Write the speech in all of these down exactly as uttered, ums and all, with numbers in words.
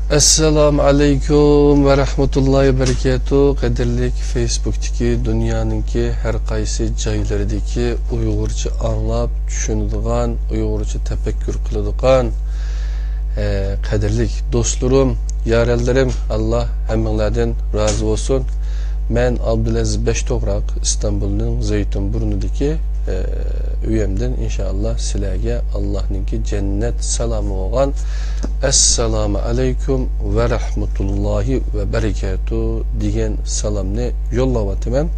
ئەسسالامۇ ئەلەيكۇم ۋە رەھمەتۇللاھى ۋە بەرىكاتۇھ. قەدىرلىك فېيسبۇكتىكى دۇنيانىڭكى ھەر قايسى جايلىرىدىكى ئۇيغۇرچە ئاڭلاپ چۈشىنىدىغان، ئۇيغۇرچە تەپەككۇر قىلىدىغان، ئە، قەدىرلىك دوستلىرىم، يارەنلىرىم، ئاللا ھەممىڭلاردىن رازى بولسۇن. مەن ئابدۇلئەزىز بەشتوغراق، ئىستانبۇلنىڭ زەيتۇنبۇرنىدىكى، ئە، ئۆيۈمدىن ئىنشائاللا سىلەرگە ئاللانىڭكى جەننەت سالامى بولغان ئەسسالامۇ ئەلەيكۇم ۋە رەھمەتۇللاھى ۋە بەرىكاتۇھ دېگەن سالامنى يوللاۋاتىمەن.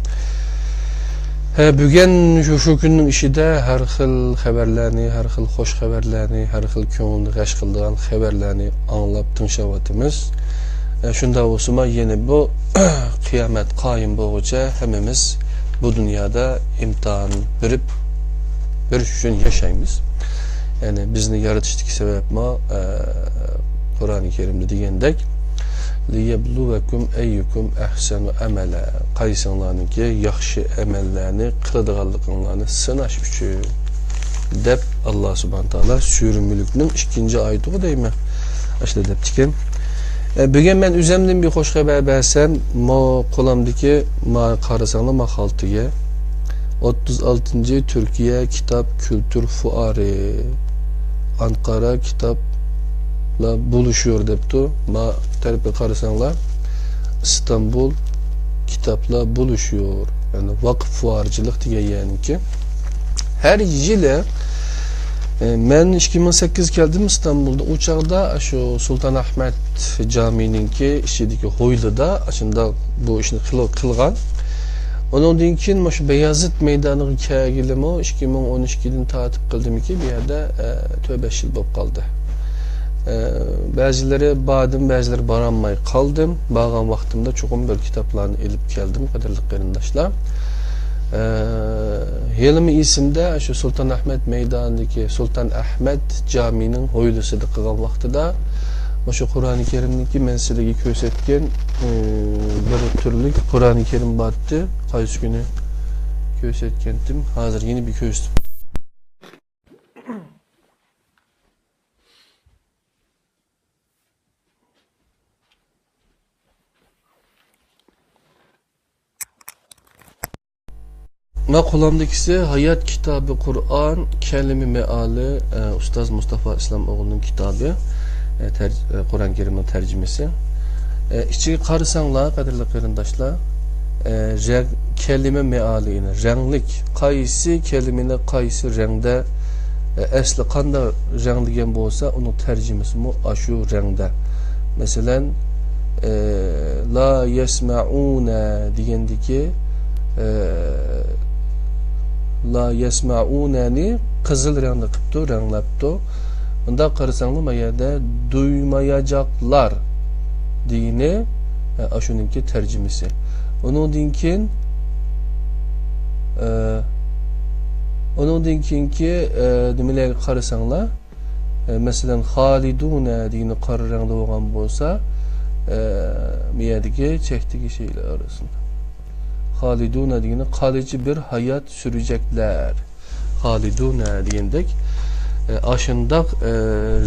ھە، بۈگۈن شۇ، شۇ كۈننىڭ ئىچىدە ھەر خىل خەۋەرلەرنى، ھەر خىل خۇش خەۋەرلەرنى، ھەر خىل كۆڭۈلنى غەش قىلىدىغان خەۋەرلەرنى ئاڭلاپ تىڭشاۋاتىمىز. ئە، شۇنداق بولسىمۇ، يەنە بۇ قىيامەت قايىم بولغۇچە ھەممىمىز بۇ دۇنيادا ئىمتىھان بېرىپ، بېرىش ئۈچۈن ياشايمىز. يەنى بىزنى يارىتىشتىكى سەۋەبمۇ، ئە، قۇرئانى كەرىمدە دېگەندەك، لىيەبلۇۋەكۇم ئەييۇكۇم ئەھسەنۇ ئەمەلە. قايسىڭلارنىڭكى ياخشى ئەمەللەرنى قىلىدىغانلىقىڭلارنى سىناش ئۈچۈن، دەپ ئاللا سۇبھانە تائالا سۈرە مۈلۈكنىڭ ئىككىنچى ئايىتىغۇ دەيمەن. ئاشۇنداق دەپتىكەن. ئە، بۈگۈن مەن ئۆزۈمدىن بىر خوش خەۋەر بەرسەم، مو قولۇمدىكى، ما قارىساڭلار، ما خالتىگە ئوتتۇز ئالتىنچى تۈركىيە كىتاب كۈلتۈر فۇئارى، ئانقارا كىتابلار بولۇشۇر دەپتۇ. ما تەرەپكە قارىساڭلار، ئىستانبۇل كىتابلار بولۇشۇر. يەنى ۋاقىپ فۇئارچىلىق دېگەن يەرنىڭكى. ھەر يىلى، ئە، مەن ئىككى مىڭ سەككىز كەلدىم ئىستانبۇلدا. ئۇ چاغدا شۇ سۇلتان ئەھمەد جامىنىڭكى ئىچىدىكى ھويلىدا ئاشۇنداق بۇ ئىشنى قىل-، قىلغان. ئۇنىڭدىن كېيىن مۇشۇ بايازىت مەيدانىغا كەلگىلىمۇ ئىككى مىڭ ئون ئىككىدىن تارتىپ قىلدىمىكى، بۇ يەردە، ئە، تۆت بەش يىل بولۇپ قالدى. ئە، بەزىلىرى باردىم، بەزىلىرى بارالماي قالدىم. بارغان ۋاقتىمدا چوقۇم بىر كىتابلارنى ئېلىپ كەلدىم، قەدىرلىك قېرىنداشلار. ئە، ھېلىمۇ ئېسىمدە، شۇ سۇلتان ئەھمەد مەيدانىدىكى سۇلتان ئەھمەد جامىنىڭ ھويلىسىدا قىلغان ۋاقتىدا، مۇشۇ قۇرئانى كەرىمنىڭكى مەن سىلەرگە كۆرسەتكەن، ئە، بىر تۈرلۈك قۇرئانى كەرىم بارتتى. قايسى كۈنى كۆرسەتكەنتىم، ھازىر يەنە بىر كۆرسىتىپ ما قولۇمدىكىسى ھايات كىتابى قۇرئان كەلىمە مېئالى، ئە، ئۇستاز مۇستافا ئىسلام ئوغلىنىڭ كىتابى، ئە، تەرج-، ئە، قۇرئان كەرىمنىڭ تەرجىمىسى. ئە، ئىچىگە قارىساڭلار، قەدىرلىك قېرىنداشلار، ئە، رەڭ-، كەلىمە مېئالى، يەنى رەڭلىك، قايسى كەلىمىنى قايسى رەڭدە، ئە، ئەسلى قانداق رەڭلىگەن بولسا، ئۇنىڭ تەرجىمىسىمۇ ئاشۇ رەڭدە. مەسىلەن، ئە، لا يەسمەئۇنە دېگەندىكى، ئە، لا يەسمەئۇنەنى قىزىل رەڭدە قىپتۇ، رەڭلەپتۇ. مۇنداق قارىساڭلار، ما يەردە دۇيماياجاقلار دېگىنى، ئە، ئاشۇنىڭكى تەرجىمىسى. ئۇنىڭدىن كېيىن، ئە، ئۇنىڭدىن كېيىنكى، ئە، نېمىلەرگە قارىساڭلار، ئە، مەسىلەن، خالىدۇنە دېگىنى قارا رەڭدە بولغان بولسا، ئە، بۇ يەردىكى چەكتىكى شەيلەر ئارىسىدا. خالىدۇنە دېگىنى قالىچە بىر ھايات سۈرۈجەكلەر. خالىدۇنە دېگەندەك، ئە، ئاشۇنداق، ئە،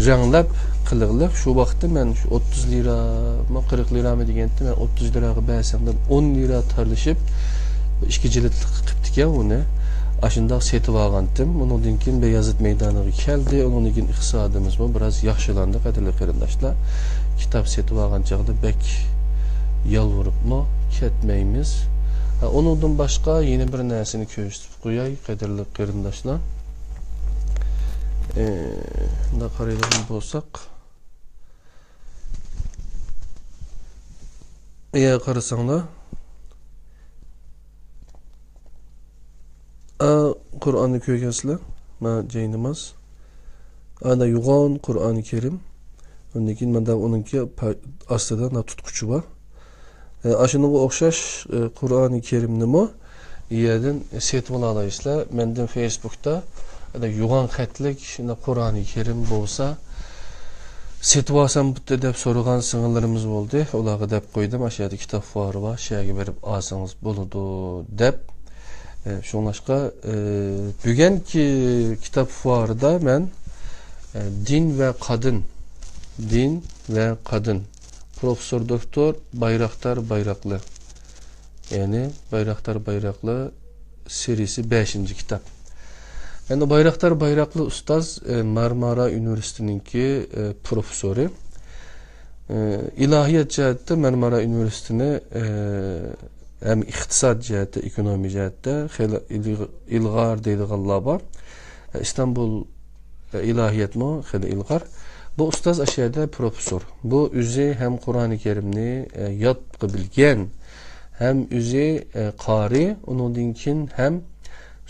رەڭلەپ قىلىغلىق. شۇ ۋاقىتتا مەن شۇ ئوتتۇز لىرامۇ، قىرىق لىرامۇ دېگەنتى، مەن ئوتتۇز لىراغا بەرسەم دەپ، ئون لىرا تالىشىپ، ئىككى جىلىتلىق قىپتىكەن ئۇنى. ئاشۇنداق سېتىۋالغانتىم. ئۇنىڭدىن كېيىن بايازىت مەيدانىغا كەلدى. ئۇنىڭدىن كېيىن ئىقتىسادىمىزمۇ بىراز ياخشىلاندى، قەدىرلىك قېرىنداشلار. كىتاب سېتىۋالغان چاغدا بەك يالۋۇرۇپمۇ كەتمەيمىز. ھە، ئۇنىڭدىن باشقا يەنە بىر نەرسىنى كۆرسىتىپ قوياي، قەدىرلىك قېرىنداشلار. ئە، مۇنداق قارايدىغان بولساق، ئەگەر قارىساڭلار، ئا، قۇرئاننى كۆرگەنسىلەر، ما جايناماز. ئانا يوغان قۇرئانى كەرىم. ئۇندىن كېيىن مانداق ئۇنىڭكى پا-، ئاستىدا مانا تۇتقۇچى بار. ئە، ئاشۇنىڭغا ئوخشاش، ئە، قۇرئانى كەرىمنىمۇ يەردىن سېتىۋالالايسىلەر. مەندىن فېيسبۇكتا، ئەنە، يوغان خەتلىك شۇنداق قۇرئانى كەرىم بولسا سېتىۋالسام بولدى دەپ سورىغان سىڭىللىرىمىز بولدى. ئۇلارغا دەپ قويدۇم، ئاشۇ يەردە كىتاب فۇئارى بار، شۇ يەرگە بېرىپ ئالسىڭىز بولىدۇ دەپ. ئە، شۇڭلاشقا، ئە، بۈگۈنكى كىتاب فۇئارىدا مەن، ئە، دىن ۋە قادىن، دىن ۋە قادىن پروفېسسور دوكتور بايراقدار بايراقلى. يەنى بايراقدار بايراقلى سېرىيىسى بەشىنچى كىتاب. يەنى بايراقدار بايراقلى ئۇستاز، ئە، مارمارا ئۇنىۋېرسىتېتىنىڭكى، ئە، پروفېسسورى. ئە، ئىلاھىيات جەھەتتە مارمارا ئۇنىۋېرسىتېتىنى، ئە، ھەم ئىقتىساد جەھەتتە، ئېكونومىيە جەھەتتە خېلى ئىلغ-، ئىلغار دەيدىغانلار بار. ئىستانبۇل ئىلاھىيەتمۇ خېلى ئىلغار. بۇ ئۇستاز ئاشۇ يەردە پروفېسسور. بۇ ئۆزى ھەم قۇرئانى كەرىمنى، ئە، يادقا بىلگەن، ھەم ئۆزى، ئە، قارى، ئۇنىڭدىن كېيىن ھەم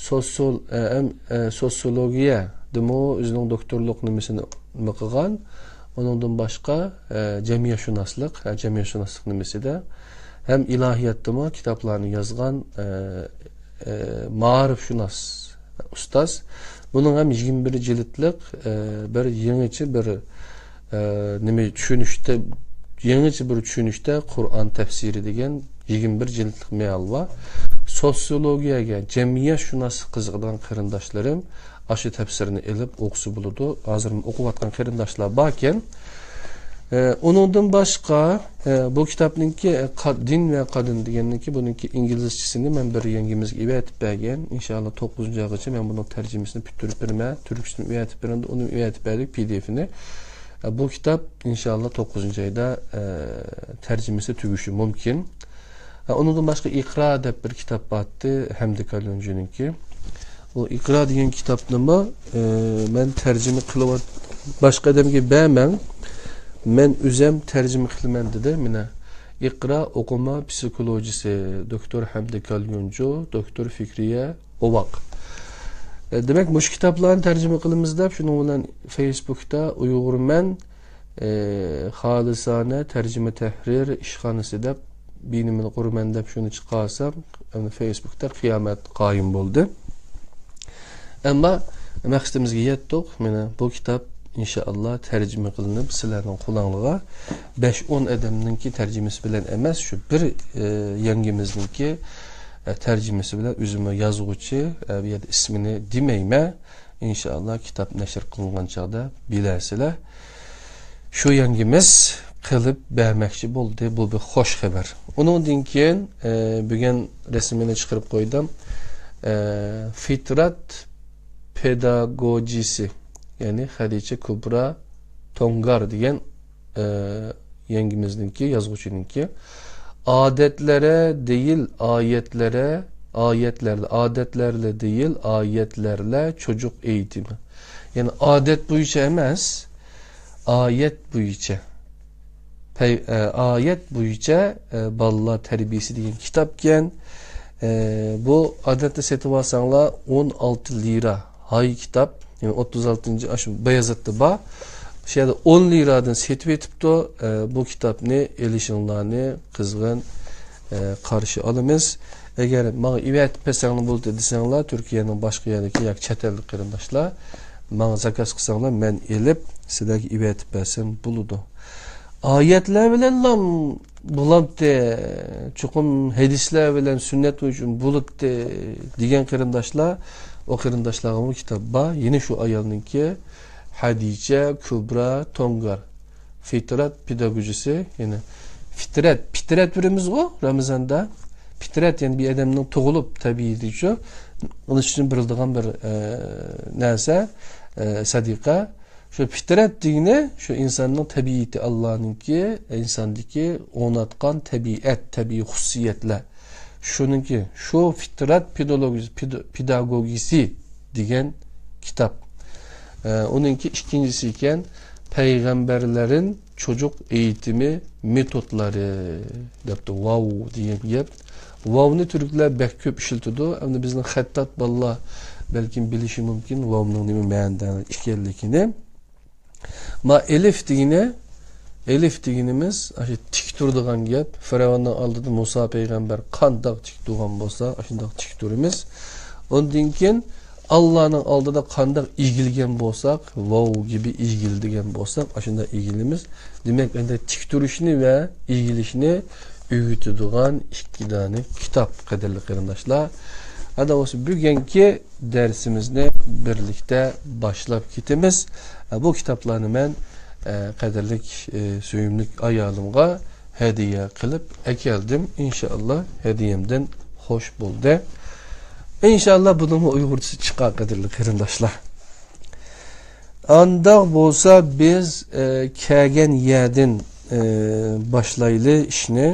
سوسىيول-، ئە، ھەم، ئە، سوسىيولوگىيەدىمۇ ئۆزىنىڭ دوكتورلۇق نېمىسىنى قىلغان. ئۇنىڭدىن باشقا، ئە، جەمئىيەتشۇناسلىق، ئە، جەمئىيەتشۇناسلىق نېمىسىدە ھەم ئىلاھىياتتىمۇ كىتابلارنى يازغان، ئە، ئە، مائارىپشۇناس ئۇستاز. بۇنىڭ ھەم يىگىرمە بىر جىلىتلىق، ئە، بىر يېڭىچە بىر، ئە، نېمە چۈشىنىشتە، يېڭىچە بىر چۈشىنىشتە قۇرئان تەپسىرى دېگەن يىگىرمە بىر جىلىتلىق مېۋال بار. سوسىيولوگىيەگە، جەمئىيەتشۇناسلىققا قىزىقىدىغان قېرىنداشلىرىم ئاشۇ تەپسىرنى ئېلىپ ئوقۇسا بولىدۇ. ھازىر ئوقۇۋاتقان قېرىنداشلار باركەن. ئە، ئۇنىڭدىن باشقا، ئە، بۇ كىتابنىڭكى، ئە، قا-، دىن ۋە قادىن دېگەننىڭكى، بۇنىڭكى ئىنگلىزچىسىنى مەن بىر يەڭگىمىزگە ئەۋەتىپ بەرگەن. ئىنشائاللا، توققۇزىنچى ئايغىچە مەن بۇنىڭ تەرجىمىسىنى پۈتتۈرۈپ بېرىمەن. تۈركچىسىنى ئەۋەتىپ بېرىمەن، ئۇنى ئەۋەتىپ بەردۇق، پى دى ئېفىنى. ئە، بۇ كىتاب، ئىنشائاللا، توققۇزىنچى ئايدا، ئە، تەرجىمىسى تۈگىشى مۇمكىن. ھە، ئۇنىڭدىن باشقا ئىقرا دەپ بىر كىتاب بارتتى، ھەمدى كاليونجىنىڭكى. ئۇ ئىقرا دېگەن كىتابنىمۇ، ئى، مەن تەرجىمە قىلىۋات-، باشقا ئادەمگە بەرمەڭ، مەن ئۆزەم تەرجىمە قىلىمەن دېدى. مانا، ئىقرا ئوقۇما پسىخولوگىيىسى، دوكتور ھەمدى كاليونجو، دوكتور فىكرىيە ئوۋاق. ئە، دېمەك، مۇشۇ كىتابلارنى تەرجىمە قىلىمىز دەپ، شۇنىڭ بىلەن فېيسبۇكتا ئۇيغۇرمەن ئى، خالىسانە تەرجىمە تەھرىر ئىشخانىسى دەپ بىنىمىنى قۇرىمەن دەپ شۇنى چىقارسام، ئەمدى فېيسبۇكتا قىيامەت قايىم بولدى. ئەمما مەقسىتىمىزگە يەتتۇق. مانا بۇ كىتاب ئىنشائاللا تەرجىمە قىلىنىپ سىلەرنىڭ قولۇڭلارغا، بەش ئون ئادەمنىڭكى تەرجىمىسى بىلەن ئەمەس، شۇ بىر، ئى، يەڭگىمىزنىڭكى، ئە، تەرجىمىسى بىلەن، ئۆزىمۇ يازغۇچى، ئە، بۇ يەردە ئىسمىنى دېمەيمەن. ئىنشائاللا، كىتاب نەشر قىلىنغان چاغدا بىلەرسىلەر. شۇ يەڭگىمىز قىلىپ بەرمەكچى بولدى. بۇ بىر خوش خەۋەر. ئۇنىڭدىن كېيىن، ئە، بۈگۈن رەسىمىنى چىقىرىپ قويدۇم. ئە، فىترەت پېداگوگىيىسى، يەنى خەدىچە كۇبرا تونگار دېگەن، ئە، يەڭگىمىزنىڭكى، يازغۇچىنىڭكى. ئادەتلەرە دېيىل، ئايەتلەرە، ئايەتلەرلە، ئادەتلەرلە دېيىل، ئايەتلەرلە چوجۇق ئېيتىمى. يەنى ئادەت بويىچە ئەمەس، ئايەت بويىچە. پەي-، ئە، ئايەت بويىچە، ئە، بالىلار تەربىيىسى دېگەن كىتابكەن. ئە، بۇ ئادەتتە سېتىۋالساڭلار ئون ئالتە لىرا. ھاي كىتاب، يەنى ئوتتۇز ئالتىنچى، ئاشۇ بايازىتتا بار. شۇ يەردە ئون لىرادىن سېتىۋېتىپتۇ. ئە، بۇ كىتابنى ئېلىشىڭلارنى قىزغىن، ئە، قارشى ئالىمىز. ئەگەر ماڭا ئېۋەتىپ بەرسەڭلار بولدى دېسەڭلار، تۈركىيەنىڭ باشقا يەردىكى ياكى چەت ئەللىك قېرىنداشلار ماڭا زاكاز قىلساڭلار، مەن ئېلىپ سىلەرگە ئېۋەتىپ بەرسەم بولىدۇ. ئايەتلەر بىلەنلا بولاتتى، چوقۇم ھەدىسلەر بىلەن سۈننەت بويىچە بولاتتى دېگەن قېرىنداشلار، ئۇ قېرىنداشلارغىمۇ كىتاب بار. يەنە شۇ ئايالنىڭكى، خەدىچە كۇبرا تونگار. فىترەت پېداگوگىيىسى، يەنى فىترەت، پىترەت بېرىمىزغۇ رامىزاندا. پىترەت، يەنى بىر ئادەمنىڭ تۇغۇلۇپ تەبىئىتىچۇ، ئۇنىڭ ئۈچۈن بېرىلىدىغان بىر، ئە، نەرسە، ئە، سەدىقە. شۇ پىترەت دېگىنى شۇ ئىنساننىڭ تەبىئىتى، ئاللانىڭكى ئىنساندىكى ئورناتقان تەبىئەت، تەبىئىي خۇسۇسىيەتلەر. شۇنىڭكى، شۇ فىترەت پېدولوگىيىسى، پېدو-، پېداگوگىيىسى دېگەن كىتاب. ئە، ئۇنىڭكى ئىككىنچىسى ئىكەن، پەيغەمبەرلەرنىڭ چوجۇق ئېيتىمى مېتودلىرى دەپتۇ. ۋاۋ دېگەن گەپ. ۋاۋنى تۈركلەر بەك كۆپ ئىشلىتىدۇ. ئەمدى بىزنىڭ خەتتات بالىلار بەلكىم بىلىشى مۇمكىن ۋاۋنىڭ نېمە مەنىدە ئىكەنلىكىنى. ما ئېلىف دېگىنى، ئېلىف دېگىنىمىز ئاشۇ تىك تۇرىدىغان گەپ. فىرئەۋننىڭ ئالدىدا مۇسا پەيغەمبەر قانداق تىك تۇرغان بولسا، ئاشۇنداق تىك تۇرىمىز. ئۇندىن كېيىن ئاللانىڭ ئالدىدا قانداق ئېگىلگەن بولساق، ۋاۋ كىبى ئېگىلدىگەن بولساق، ئاشۇنداق ئېگىلىمىز. دېمەك، ئەندى تىك تۇرۇشنى ۋە ئېگىلىشنى ئۆگىتىدىغان ئىككى دانە كىتاب، قەدىرلىك قېرىنداشلار. ئەندى بولسا بۈگۈنكى دەرسىمىزنى بىرلىكتە باشلاپ كېتىمىز. ئە، بۇ كىتابلارنى مەن، ئە، قەدىرلىك، ئە، سۆيۈملۈك ئايالىمغا، ھەدىيە قىلىپ ئەكەلدىم. ئىنشائاللا، ھەدىيەمدىن خوش بولدى. ئىنشائاللا، بۇنىڭمۇ ئۇيغۇرچىسى چىقار، قەدىرلىك قېرىنداشلار. ئانداق بولسا، بىز، ئە، كەلگەن يەردىن، ئە، باشلايلى ئىشنى.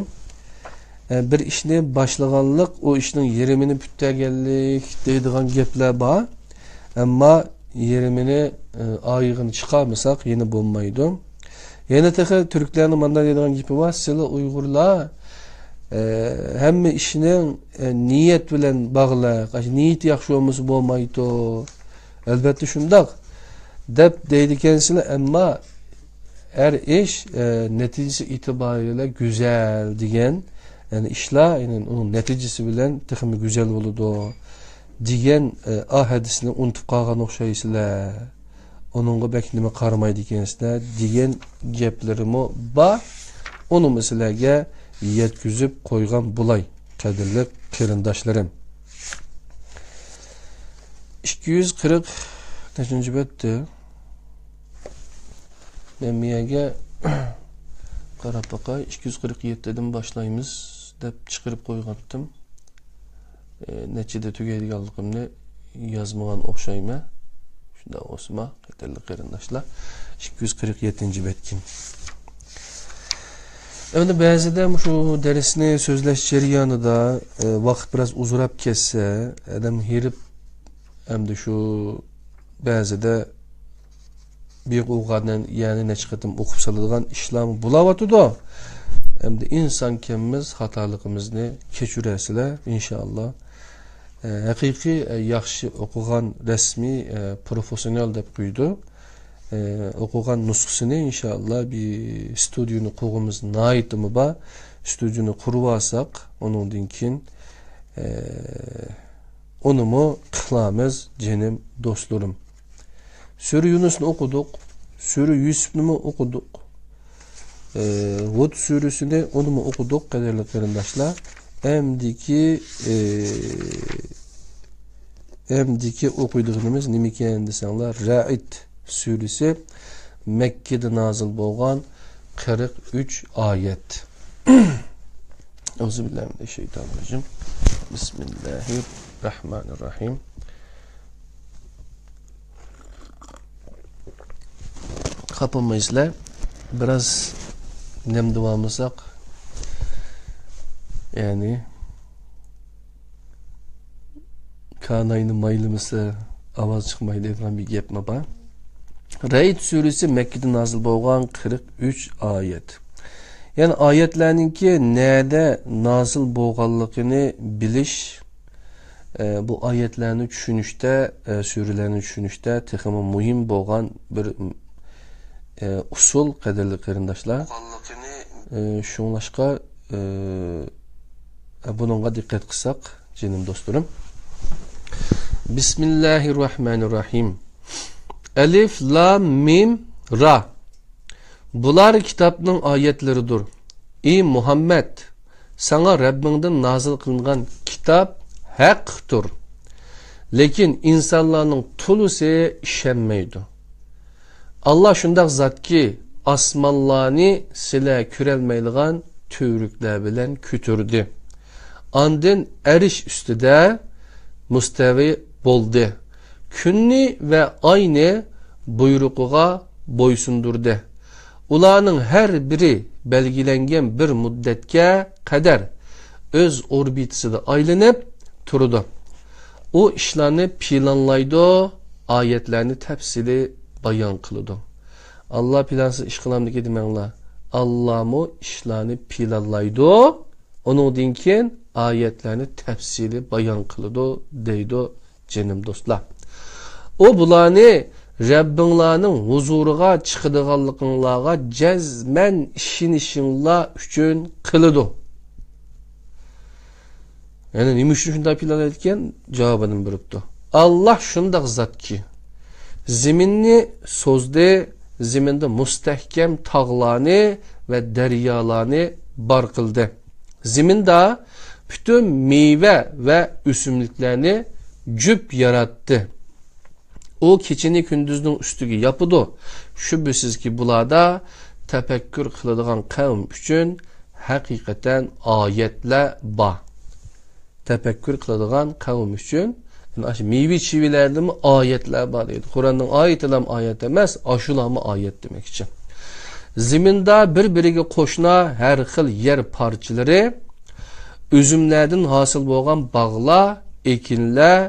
ئە، بىر ئىشنى باشلىغانلىق، ئۇ ئىشنىڭ يېرىمىنى پۈتتۈرگەنلىك دەيدىغان گەپلەر بار. ئەمما يېرىمىنى، ئە، ئايىغىنى چىقارمىساق يەنە بولمايدۇ. يەنە تېخى تۈركلەرنىڭ مانداق دەيدىغان گېپى بار، سىلەر ئۇيغۇرلار، ئە، ھەممە ئىشنىڭ، ئە، نىيەت بىلەن باغلىق، ئاشۇ نىيىتى ياخشى بولمىسا بولمايدۇ. ئەلۋەتتە شۇنداق، دەپ دەيدىكەنسىلەر، ئەمما ھەر ئىش، ئە، نەتىجىسى ئېتىبارى بىلەن گۈزەل دېگەن، يەنى ئىشلار، يەنى ئۇنىڭ نەتىجىسى بىلەن تېخىمۇ گۈزەل بولىدۇ دېگەن، ئە، ئا ھەدىسنى ئۇنتۇپ قالغان ئوخشايسىلەر. ئۇنىڭغا بەك نېمە قارىمايدىكەنسىلەر دېگەن گەپلىرىمۇ بار. ئۇنىمۇ سىلەرگە يەتكۈزۈپ قويغان بولاي، قەدىرلىك قېرىنداشلىرىم. ئىككى يۈز قىرىق نەچچىنچى بەتتە؟ مەن بۇ يەرگە قاراپ باقاي، ئىككى يۈز قىرىق يەتتىدىن باشلايمىز دەپ چىقىرىپ قويغانتىم. ئى، نەچچىدە تۈگەيدىغانلىقىمنى يازمىغان ئوخشايمەن. شۇنداق بولسىمۇ، قەدىرلىك قېرىنداشلار، ئىككى يۈز قىرىق يەتتىنچى بەتكىن. ئەمدى بەزىدە مۇشۇ دەرسنى سۆزلەش جەريانىدا، ئى، ۋاقىت بىراز ئۇزىراپ كەتسە، ئادەم ھېرىپ، ئەمدى شۇ بەزىدە بىر ئوقۇغاندىن يەنە نەچچە قېتىم ئوقۇپ سالىدىغان ئىشلارمۇ بولاۋاتىدۇ. ئەمدى ئىنسانكەنمىز، خاتالىقىمىزنى كەچۈرەرسىلەر، ئىنشائاللا. ئە، ھەقىقىي، ئە، ياخشى ئوقۇغان رەسمىي، ئە، پروفېسسىونال دەپ قويىدۇ. ئە، ئوقۇغان نۇسخىسىنى، ئىنشائاللا، بىر ستۇدىيىنى قۇرغىنىمىز ناھايىتىمۇ بار. ستۇدىيىنى قۇرۇۋالساق، ئۇنىڭدىن كېيىن، ئە، ئۇنىمۇ قىلارمىز، جېنىم دوستلىرىم. سۈرە يۇنۇسنى ئوقۇدۇق، سۈرە يۈسۈپنىمۇ ئوقۇدۇق. ئى، ھۇد سۈرىسىنى ئۇنىمۇ ئوقۇدۇق، قەدىرلىك قېرىنداشلار. ئەمدىكى، ئى، ئەمدىكى ئوقۇيدىغىنىمىز نېمىكەن دېسەڭلار، رەئد سۈرىسى، مەككىدە نازىل بولغان، قىرىق ئۈچ ئايەت. ئەئۇزۇ بىللاھى مىنەششەيتانىررەجىم. بىسمىللاھىررەھمانىررەھىم. خاپا بولمايسىلەر، بىراز نەم دەۋالمىساق، يەنى كاناينى مايلىمىسا ئاۋاز چىقمايدۇ دەيدىغان بىر گەپمۇ بار. رەئد سۈرىسى مەككىدە نازىل بولغان، قىرىق ئۈچ ئايەت. يەنى ئايەتلەرنىڭكى نەدە نازىل بولغانلىقىنى بىلىش، ئە، بۇ ئايەتلەرنى چۈشىنىشتە، ئە، سۈرىلەرنى چۈشىنىشتە تېخىمۇ مۇھىم بولغان بىر، ئە، ئۇسۇل، قەدىرلىك قېرىنداشلار. ئە، شۇڭلاشقا، ئە، بۇنىڭغا دىققەت قىلساق، جېنىم دوستلىرىم. بىسمىللاھىررەھمانىررەھىم. ئەلىف، لام، مىم، را. بۇلار كىتابنىڭ ئايەتلىرىدۇر. ئى مۇھەممەد، ساڭا رەببىڭدىن نازىل قىلىنغان كىتاب ھەقتۇر. لېكىن ئىنسانلارنىڭ تولىسى ئىشەنمەيدۇ. ئاللا شۇنداق زاتكى، ئاسمانلارنى سىلەر كۆرەلمەيدىغان تۈۋرۈكلەر بىلەن كۆتۈردى. ئاندىن ئەرش ئۈستىدە مۇستەۋى بولدى. كۈننى ۋە ئاينى بۇيرۇقىغا بويسۇندۇردى. ئۇلارنىڭ ھەر بىرى بەلگىلەنگەن بىر مۇددەتكە قەدەر ئۆز ئوربىتىسىدا ئايلىنىپ تۇرىدۇ. ئۇ ئىشلارنى پىلانلايدۇ، ئايەتلەرنى تەپسىلىي بايان قىلىدۇ. ئاللا پىلانسىز ئىش قىلامدىكى دېمەڭلار. ئاللامۇ ئىشلارنى پىلانلايدۇ، ئۇنىڭدىن كېيىن ئايەتلەرنى تەپسىلىي بايان قىلىدۇ، دەيدۇ، جېنىم دوستلار. ئۇ بۇلارنى رەببىڭلارنىڭ ھۇزۇرىغا چىقىدىغانلىقىڭلارغا جەزمەن ئىشىنىشىڭلار ئۈچۈن قىلىدۇ. يەنى نېمە ئۈچۈن شۇنداق پىلانلايدىكەن؟ جاۋابىنى بېرىپتۇ. ئاللا شۇنداق زاتكى، زېمىننى سوزدى، زېمىندا مۇستەھكەم تاغلارنى ۋە دەريالارنى بار قىلدى. زېمىندا پۈتۈن مېۋە ۋە ئۆسۈملۈكلەرنى جۈپ ياراتتى. ئۇ كېچىنى كۈندۈزنىڭ ئۈستىگە ياپىدۇ. شۈبھىسىزكى، بۇلاردا تەپەككۇر قىلىدىغان قەۋم ئۈچۈن ھەقىقەتەن ئايەتلەر بار. تەپەككۇر قىلىدىغان قەۋم ئۈچۈن، يەنى ئاشۇ مېۋە-چېۋىلەردىمۇ ئايەتلەر بار دەيدۇ. قۇرئاننىڭ ئايىتىلام ئايەت ئەمەس، ئاشۇلارمۇ ئايەت دېمەكچى. زېمىندا بىر-بىرىگە قوشنا ھەر خىل يەر پارچىلىرى، ئۈزۈملەردىن ھاسىل بولغان باغلار، ئېكىنلەر،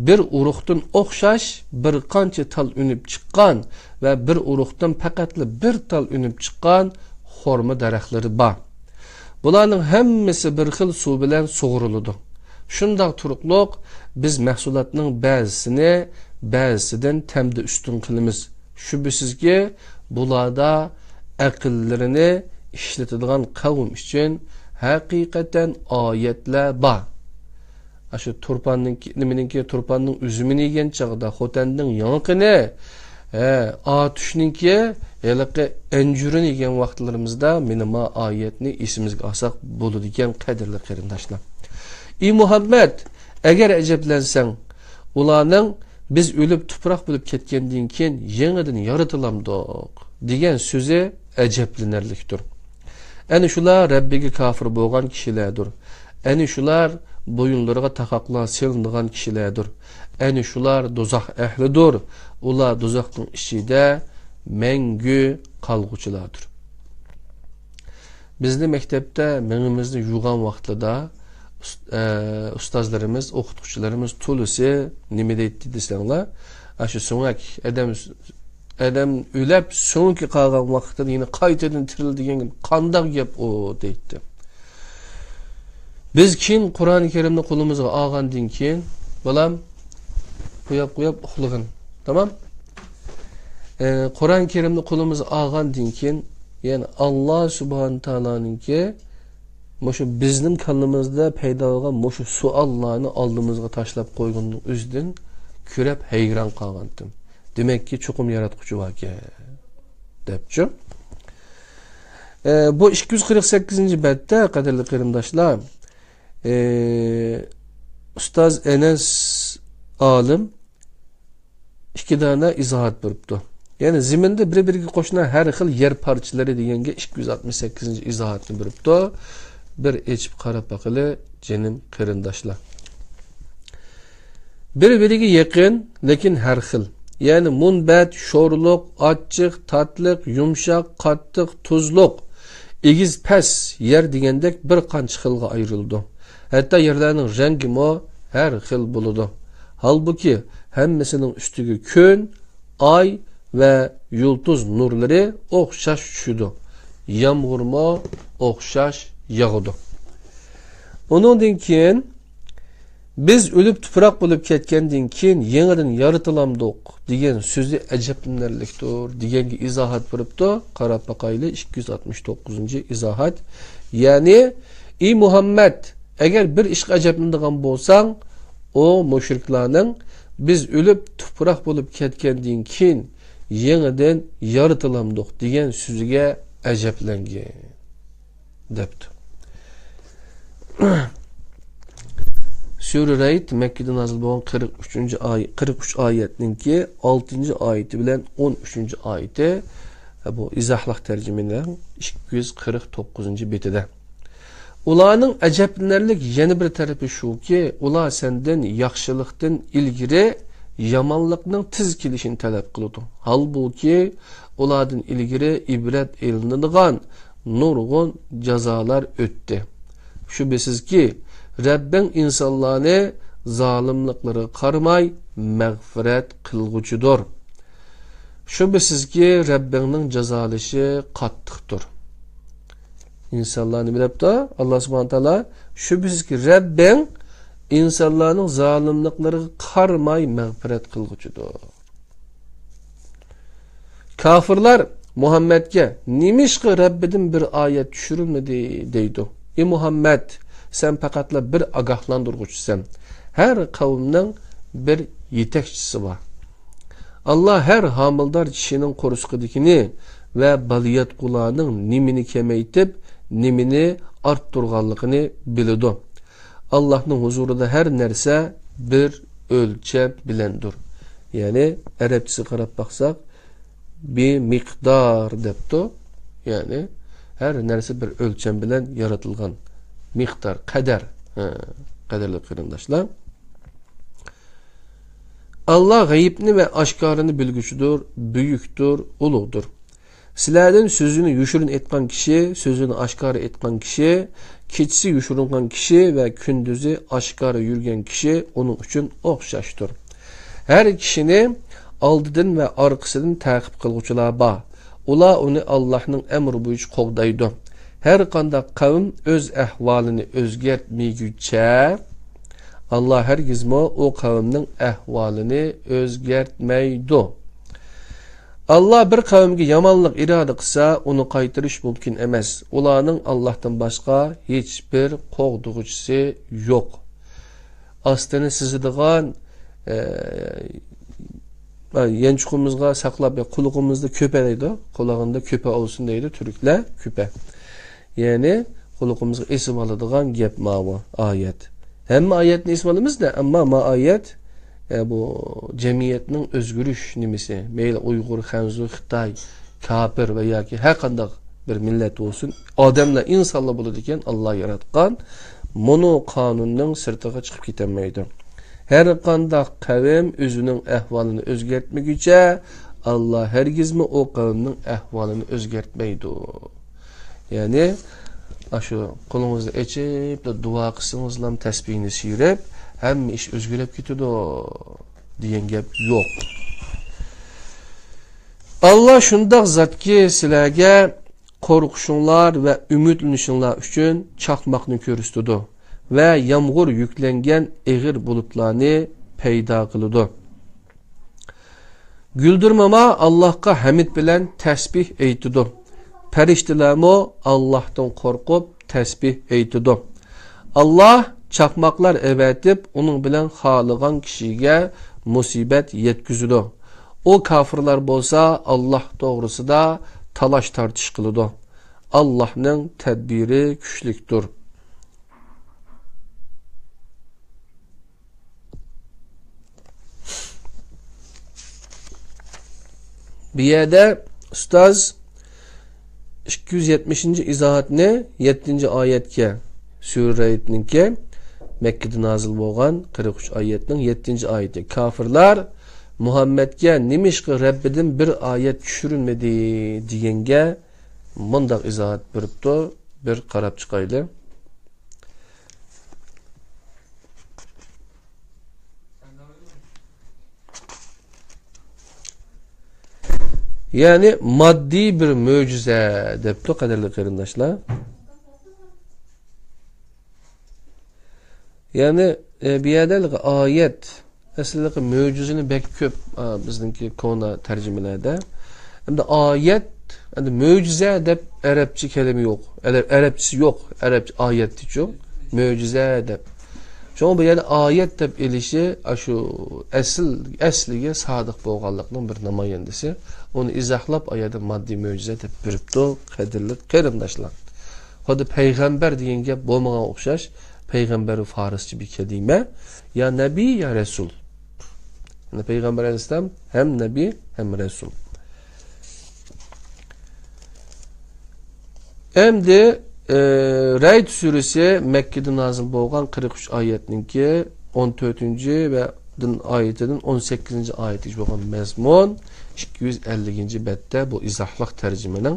بىر ئۇرۇقتىن ئوخشاش بىر قانچە تال ئۈنۈپ چىققان ۋە بىر ئۇرۇقتىن پەقەتلا بىر تال ئۈنۈپ چىققان خورما دەرەخلىرى بار. بۇلارنىڭ ھەممىسى بىر خىل سۇ بىلەن سۇغۇرۇلىدۇ. شۇنداق تۇرۇقلۇق بىز مەھسۇلاتنىڭ بەزىسىنى بەزىسىدىن تەمدە ئۈستۈن قىلىمىز. شۈبھىسىزكى، بۇلاردا ئەقىللىرىنى ئىشلىتىدىغان قەۋم ئۈچۈن ھەقىقەتەن ئايەتلەر بار. ئاشۇ تۇرپاننىڭكى، نېمىنىڭكى، تۇرپاننىڭ ئۈزۈمىنى يېگەن چاغدا، خوتەندىن ياڭىقىنى، ھە، ئاتۇشنىڭكى ھېلىقى ئەنجۈرىنى يېگەن ۋاقىتلىرىمىزدا مانا ما ئايەتنى ئېسىمىزگە ئالساق بولىدىكەن، قەدىرلىك قېرىنداشلار. ئى مۇھەممەد، ئەگەر ئەجەبلەنسەڭ، ئۇلارنىڭ «بىز ئۆلۈپ تۇپراق بولۇپ كەتكەندىن كېيىن يېڭىدىن يارىتىلامدۇق؟» دېگەن سۆزى ئەجەبلىنەرلىكتۇر. ئەنە شۇلار رەببىگە كاپىر بولغان كىشىلەردۇر. ئەنە شۇلار بويۇنلىرىغا تاقاقلار سېلىنغان كىشىلەردۇر. ئەنە شۇلار دوزاخ ئەھلىدۇر. ئۇلار دوزاخنىڭ ئىچىدە مەڭگۈ قالغۇچىلاردۇر. بىزنى مەكتەپتە مېڭىمىزنى يۇغان ۋاقتىدا ئۇس-، ئە، ئۇستازلىرىمىز، ئوقۇتقۇچىلىرىمىز تولىسى نېمە دەيتتى دېسەڭلار، ئاشۇ سۆڭەك، ئادەم، ئادەم ئۆلەپ سۆڭىكى قالغان ۋاقتىدا يەنە قايتىدىن تىرىلدى دېگەن قانداق گەپ ئۇ دەيتتى. بىز كېيىن قۇرئان كەرىمنى قولىمىزغا ئالغاندىن كېيىن، بالام، قوياپ، قوياپ ئۇخلىغىن. تامام؟ ئە، قۇرئان كەرىمنى قولىمىزغا ئالغاندىن كېيىن، يەنى ئاللا سۇبھانە تائالانىڭكى مۇشۇ بىزنىڭ كاللىمىزدا پەيدا بولغان مۇشۇ سوئاللارنى ئالدىمىزغا تاشلاپ قويغىنىنىڭ ئۆزىدىن كۆرەپ ھەيران قالغانتىم. دېمەككى، چوقۇم ياراتقۇچى باركەن، دەپچۇ. ئە، بۇ ئىككى يۈز قىرىق سەككىزىنچى بەتتە، قەدىرلىك قېرىنداشلار، ئى، ئۇستاز ئەنەس ئالىم ئىككى دانە ئىزاھات بېرىپتۇ. يەنى زېمىندا بىر-بىرىگە قوشنا ھەر خىل يەر پارچىلىرى دېگەنگە ئىككى يۈز ئاتمىش سەككىزىنچى ئىزاھاتنى بېرىپتۇ. بىر ئېچىپ قاراپ باقىلى، جېنىم قېرىنداشلار. بىر-بىرىگە يېقىن، لېكىن ھەر خىل. يەنى مۇنبەت، شورلۇق، ئاچچىق، تاتلىق، يۇمشاق، قاتتىق، تۇزلۇق، ئېگىز، پەس يەر دېگەندەك بىر قانچە خىلغا ئايرىلىدۇ. ھەتتا يەرلەرنىڭ رەڭگىمۇ ھەر خىل بولىدۇ. ھالبۇكى، ھەممىسىنىڭ ئۈستىگە كۈن، ئاي ۋە يۇلتۇز نۇرلىرى ئوخشاش چۈشىدۇ. يامغۇرمۇ ئوخشاش ياغىدۇ. ئۇنىڭدىن كېيىن، «بىز ئۆلۈپ تۇپراق بولۇپ كەتكەندىن كېيىن يېڭىدىن يارىتىلامدۇق؟» دېگەن سۆزى ئەجەبلىنەرلىكتۇر، دېگەنگە ئىزاھات بېرىپتۇ. قاراپ باقايلى، ئىككى يۈز ئاتمىش توققۇزىنچى ئىزاھات. يەنى، ئى مۇھەممەد، ئەگەر بىر ئىشقا ئەجەبلىنىدىغان بولساڭ، ئۇ مۇشرىكلارنىڭ «بىز ئۆلۈپ تۇپراق بولۇپ كەتكەندىن كېيىن يېڭىدىن يارىتىلامدۇق؟» دېگەن سۆزىگە ئەجەبلەنگىن، دەپتۇ. سۈرە رەئد مەككىدە نازىل بولغان قىرىق ئۈچىنچى ئاي-، قىرىق ئۈچ ئايەتنىڭكى ئالتىنچى ئايىتى بىلەن ئون ئۈچىنچى ئايىتى، بۇ ئىزاھلىق تەرجىمىنىڭ ئىككى يۈز قىرىق توققۇزىنچى بېتىدە. ئۇلارنىڭ ئەجەبلىنەرلىك يەنە بىر تەرىپى شۇكى، ئۇلار سەندىن ياخشىلىقتىن ئىلگىرى يامانلىقنىڭ تېز كېلىشىنى تەلەپ قىلىدۇ. ھالبۇكى، ئۇلاردىن ئىلگىرى ئىبرەت ئېلىنىدىغان نۇرغۇن جازالار ئۆتتى. شۈبھىسىزكى، رەببىڭ ئىنسانلارنى زالىملىقلىرىغا قارىماي مەغپىرەت قىلغۇچىدۇر. شۈبھىسىزكى، رەببىڭنىڭ جازالىشى قاتتىقتۇر. ئىنسانلار نېمە دەپتۇ؟ ئاللا سۇبھانە تائالا، شۈبھىسىزكى، رەببىڭ ئىنسانلارنىڭ زالىملىقلىرىغا قارىماي مەغپىرەت قىلغۇچىدۇر. كاپىرلار مۇھەممەدكە، «نېمىشقا رەببىدىن بىر ئايەت چۈشۈرۈلمىدى؟» دەيدۇ. ئى مۇھەممەد، سەن پەقەتلا بىر ئاگاھلاندۇرغۇچىسەن. ھەر قەۋمنىڭ بىر يېتەكچىسى بار. ئاللا ھەر ھامىلىدار كىشىنىڭ قورسىقىدىكىنى ۋە بالىياتقۇلارنىڭ نېمىنى كېمەيتىپ، نېمىنى ئارتتۇرغانلىقىنى بىلىدۇ. ئاللاھنىڭ ھۇزۇرىدا ھەر نەرسە بىر ئۆلچەم بىلەندۇر. يەنى ئەرەبچىسىگە قاراپ باقساق، بىمىقدار دەپتۇ. يەنى ھەر نەرسە بىر ئۆلچەم بىلەن يارىتىلغان. مىقدار، قەدەر. ھە، قەدىرلىك قېرىنداشلار. ئاللا غەيىبنى ۋە ئاشكارىنى بىلگۈچىدۇر، بۈيۈكتۇر، ئۇلۇغدۇر. سىلەردىن سۆزىنى يوشۇرۇن ئېيتقان كىشى، سۆزىنى ئاشكارا ئېيتقان كىشى، كېچىسى يوشۇرۇنغان كىشى ۋە كۈندۈزى ئاشكارا يۈرگەن كىشى ئۇنىڭ ئۈچۈن ئوخشاشتۇر. ھەر كىشىنى ئالدىدىن ۋە ئارقىسىدىن تەقىب قىلغۇچىلار بار. ئۇلار ئۇنى ئاللاھنىڭ ئەمرى بويىچە قوغدايدۇ. ھەر قانداق قەۋم ئۆز ئەھۋالىنى ئۆزگەرتمىگۈچە، ئاللا ھەرگىزمۇ ئۇ قەۋمنىڭ ئەھۋالىنى ئۆزگەرتمەيدۇ. ئاللا بىر قەۋمگە يامانلىق ئىرادە قىلسا، ئۇنى قايتۇرۇش مۇمكىن ئەمەس. ئۇلارنىڭ ئاللاھتىن باشقا ھېچبىر قوغدىغۇچىسى يوق. ئاستىنى سىزىدىغان، ئە، يانچۇقىمىزغا ساقلاپ، قۇلىقىمىزدا كۆپە دەيدۇ. قۇلاغىڭدا كۆپە بولسۇن دەيدۇ تۈركلەر، كۆپە. يەنى قۇلىقىمىزغا ئېسىپ ئالىدىغان گەپ ماۋۇ ئايەت. ھەممە ئايەتنى ئېسىپ ئالىمىز-دە، ئەمما ما ئايەت، ئە، بۇ جەمئىيەتنىڭ ئۆزگىرىش نېمىسى، مەيلى ئۇيغۇر، خەنزۇ، خىتاي، كاپىر ۋە ياكى ھەر قانداق بىر مىللەت بولسۇن، ئادەملەر، ئىنسانلار بولىدىكەن، ئاللا ياراتقان، مۇنۇ قانۇننىڭ سىرتىغا چىقىپ كېتەلمەيدۇ. ھەر قانداق قەۋم ئۆزىنىڭ ئەھۋالىنى ئۆزگەرتمىگۈچە، ئاللا ھەرگىزمۇ ئۇ قەۋمنىڭ ئەھۋالىنى ئۆزگەرتمەيدۇ. يەنى، ئاشۇ قولىڭىزنى ئېچىپ، دۇئا قىلسىڭىزلا، تەسبىھنى سىيرىپ، ھەممە ئىش ئۆزگىرىپ كېتىدۇ دېگەن گەپ يوق. ئاللا شۇنداق زاتكى، سىلەرگە قورقۇشۇڭلار ۋە ئۈمىدلىنىشىڭلار ئۈچۈن چاقماقنى كۆرسىتىدۇ ۋە يامغۇر يۈكلەنگەن ئېغىر بۇلۇتلارنى پەيدا قىلىدۇ. گۈلدۈرماما ئاللاھقا ھەمد بىلەن تەسبىھ ئېيتىدۇ. پەرىشتىلەرمۇ ئاللاھتىن قورقۇپ تەسبىھ ئېيتىدۇ. ئاللاھ چاقماقلار ئەۋەتىپ، ئۇنىڭ بىلەن خالىغان كىشىگە مۇسىبەت يەتكۈزىدۇ. ئۇ كاپىرلار بولسا ئاللاھ توغرىسىدا تالاش-تارتىش قىلىدۇ. ئاللاھنىڭ تەدبىرى كۈچلۈكتۇر. بۇ يەردە ئۇستاز ئىككى يۈز يەتمىشىنچى ئىزاھاتنى يەتتىنچى ئايەتكە، سۈرە رەئدنىڭكى، مەككىدە نازىل بولغان قىرىق ئۈچ ئايەتنىڭ يەتتىنچى ئايىتى. كاپىرلار مۇھەممەدكە نېمىشقا رەببىدىن بىر ئايەت چۈشۈرۈلمىدى دېگەنگە مۇنداق ئىزاھات بېرىپتۇ، بىر قاراپ چىقايلى. يەنى ماددىي بىر مۆجىزە دەپتۇ، قەدىرلىك قېرىنداشلار. يەنى، ئە، بۇ يەردە ئايەت، ئەسلىدىكى مۆجىزىنى بەك كۆپ، ئا، بىزنىڭكى كونا تەرجىمىلەردە. ئەمدى ئايەت، ئەمدى مۆجىزە دەپ ئەرەبچە كەلىمە يوق. ئەرەب-، ئەرەبچىسى يوق، ئەرەبچە ئايەتتىچۇ، مۆجىزە دەپ. شۇڭا بۇ يەردە ئايەت دەپ ئېلىشى، ئاشۇ ئەسل، ئەسلىگە سادىق بولغانلىقنىڭ بىر نامايەندىسى. ئۇنى ئىزاھلاپ، ئايەتتە ماددىي مۆجىزە دەپ بېرىپتۇ، قەدىرلىك قېرىنداشلار. خۇددى پەيغەمبەر دېگەن گەپ بولمىغان ئوخشاش، پەيغەمبەر فارسچە بىر كەلىمە، يا نەبىي، يا رەسۇل. يەنى پەيغەمبەر ئەلەيھىسسالام ھەم نەبىي، ھەم رەسۇل. ئەمدى، ئە، رەئد سۈرىسى مەككىدە نازىل بولغان قىرىق ئۈچ ئايەتنىڭكى ئون تۆتىنچى ۋە دىن ئايىتىدىن ئون سەككىزىنچى ئايىتىگىچە بولغان مەزمۇن، ئىككى يۈز ئەللىكىنچى بەتتە بۇ ئىزاھلىق تەرجىمىنىڭ.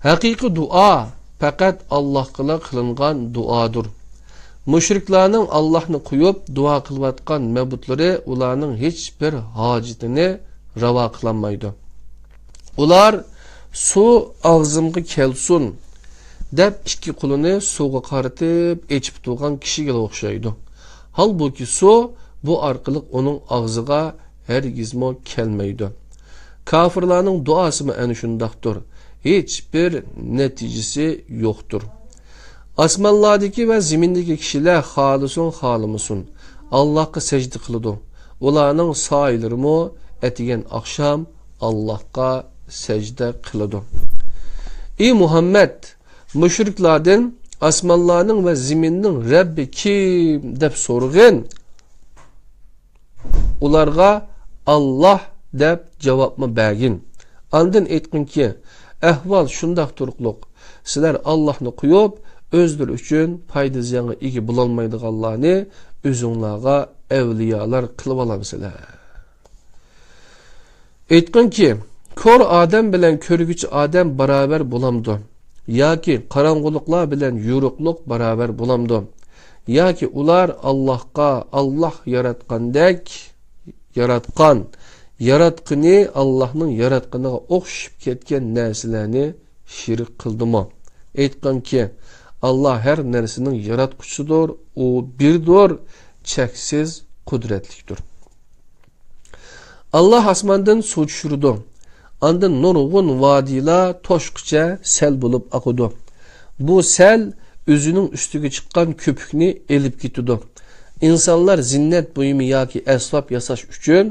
ھەقىقىي دۇئا پەقەت ئاللاھقىلا قىلىنغان دۇئادۇر. مۇشرىكلارنىڭ ئاللاھنى قويۇپ دۇئا قىلىۋاتقان مەبۇدلىرى ئۇلارنىڭ ھېچبىر ھاجىتىنى راۋا قىلالمايدۇ. ئۇلار «سۇ ئاغزىمغا كەلسۇن» دەپ ئىككى قولىنى سۇغا قارىتىپ ئېچىپ تۇرغان كىشىگە ئوخشايدۇ. ھالبۇكى سۇ بۇ ئارقىلىق ئۇنىڭ ئاغزىغا ھەرگىزمۇ كەلمەيدۇ. كاپىرلارنىڭ دۇئاسىمۇ ئەنە شۇنداقتۇر. ھېچبىر نەتىجىسى يوقتۇر. ئاسمانلاردىكى ۋە زېمىندىكى كىشىلەر خالىسۇن، خالىمىسۇن، ئاللاھقا سەجدە قىلىدۇ. ئۇلارنىڭ سايىلىرىمۇ ئەتىگەن ئاخشام ئاللاھقا سەجدە قىلىدۇ. ئى مۇھەممەد، مۇشرىكلاردىن «ئاسمانلارنىڭ ۋە زېمىننىڭ رەببى كىم؟» دەپ سورىغىن. ئۇلارغا «ئاللاھ» دەپ جاۋابمۇ بەرگىن. ئاندىن ئېيتقىنكى، ئەھۋال شۇنداق تۇرۇقلۇق، سىلەر ئاللاھنى قويۇپ، ئۆزلىرى ئۈچۈن پايدا زىيانغا ئىگە بولالمايدىغانلارنى ئۆزۈڭلارغا ئەۋلىيالار قىلىۋالامسىلەر؟ ئېيتقىنكى، كور ئادەم بىلەن كۆرگۈچى ئادەم باراۋەر بولامدۇ؟ ياكى قاراڭغۇلۇقلار بىلەن يورۇقلۇق باراۋەر بولامدۇ؟ ياكى ئۇلار ئاللاھقا، ئاللاھ ياراتقاندەك ياراتقان، ياراتقىنى ئاللاھنىڭ ياراتقىنىغا ئوخشىشىپ كەتكەن نەرسىلەرنى شېرىك قىلدىمۇ؟ ئېيتقىنكى، ئاللاھ ھەر نەرسىنىڭ ياراتقۇچىسىدۇر، ئۇ بىردۇر، چەكسىز قۇدرەتلىكتۇر. ئاللاھ ئاسماندىن سۇ چۈشۈرىدۇ. ئاندىن نۇرغۇن ۋادىلار توشقىچە سەل بولۇپ ئاقىدۇ. بۇ سەل ئۆزىنىڭ ئۈستىگە چىققان كۆپۈكنى ئېلىپ كېتىدۇ. ئىنسانلار زىننەت بۇيۇمى ياكى ئەسۋاب ياساش ئۈچۈن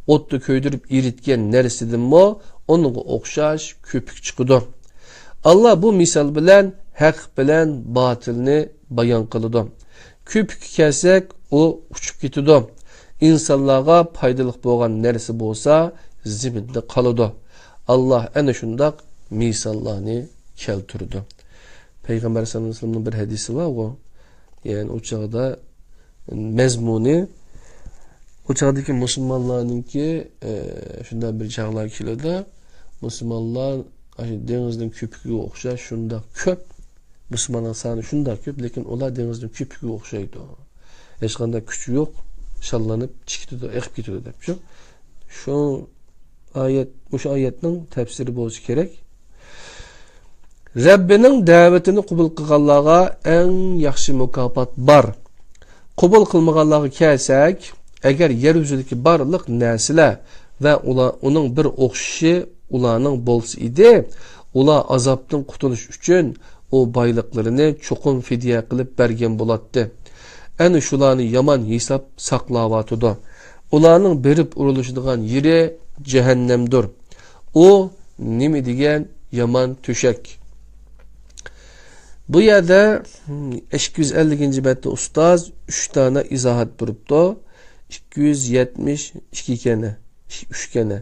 ئوتتا كۆيدۈرۈپ ئېرىتكەن نەرسىدىنمۇ ئۇنىڭغا ئوخشاش كۆپۈك چىقىدۇ. ئاللاھ بۇ مىسال بىلەن ھەق بىلەن باتىلنى بايان قىلىدۇ. كۆپۈككە كەلسەك، ئۇ ئۇچۇپ كېتىدۇ. ئىنسانلارغا پايدىلىق بولغان نەرسە بولسا زېمىندا قالىدۇ. ئاللاھ ئەنە شۇنداق مىساللارنى كەلتۈرىدۇ. پەيغەمبەر سەللەللاھۇ ئەلەيھى ۋەسەللەمنىڭ بىر ھەدىسى بارغۇ، يەنى ئۇ چاغدا، مەزمۇنى، ئۇ چاغدىكى مۇسۇلمانلارنىڭكى، ئە، شۇنداق بىر چاغلار كېلىدۇ. مۇسۇلمانلار ئاشۇ دېڭىزنىڭ كۆپۈكىگە ئوخشاش شۇنداق كۆپ. مۇسۇلماننىڭ سانى شۇنداق كۆپ، لېكىن ئۇلار دېڭىزنىڭ كۆپۈكىگە ئوخشايدۇ. ھېچقانداق كۈچى يوق، شاللىنىپ چىقىپ كېتىدۇ، ئېقىپ كېتىدۇ دەپچۇ. شۇ ئايەت، مۇشۇ ئايەتنىڭ تەپسىرى بولسا كېرەك. رەببىنىڭ دەۋىتىنى قوبۇل قىلغانلارغا ئەڭ ياخشى مۇكاپات بار. قوبۇل قىلمىغانلارغا كەلسەك، ئەگەر يەر يۈزىدىكى بارلىق نەرسىلەر ۋە ئۇلار، ئۇنىڭ بىر ئوخشىشى ئۇلارنىڭ بولسا ئىدى، ئۇلار ئازابتىن قۇتۇلۇش ئۈچۈن ئۇ بايلىقلىرىنى چوقۇم فىدىيە قىلىپ بەرگەن بولاتتى. ئەنە شۇلارنى يامان ھېساب ساقلاۋاتىدۇ. ئۇلارنىڭ بېرىپ ئۇرۇلۇشىدىغان يېرى جەھەننەمدۇر. ئۇ نېمە دېگەن يامان تۆشەك! بۇ يەردە، ھم، ئىككى يۈز ئەللىكىنچى بەتتە ئۇستاز ئۈچ دانە ئىزاھات بېرىپتۇ. ئىككى يۈز يەتمىش ئىككى كەنە، ئۈچ كەنە.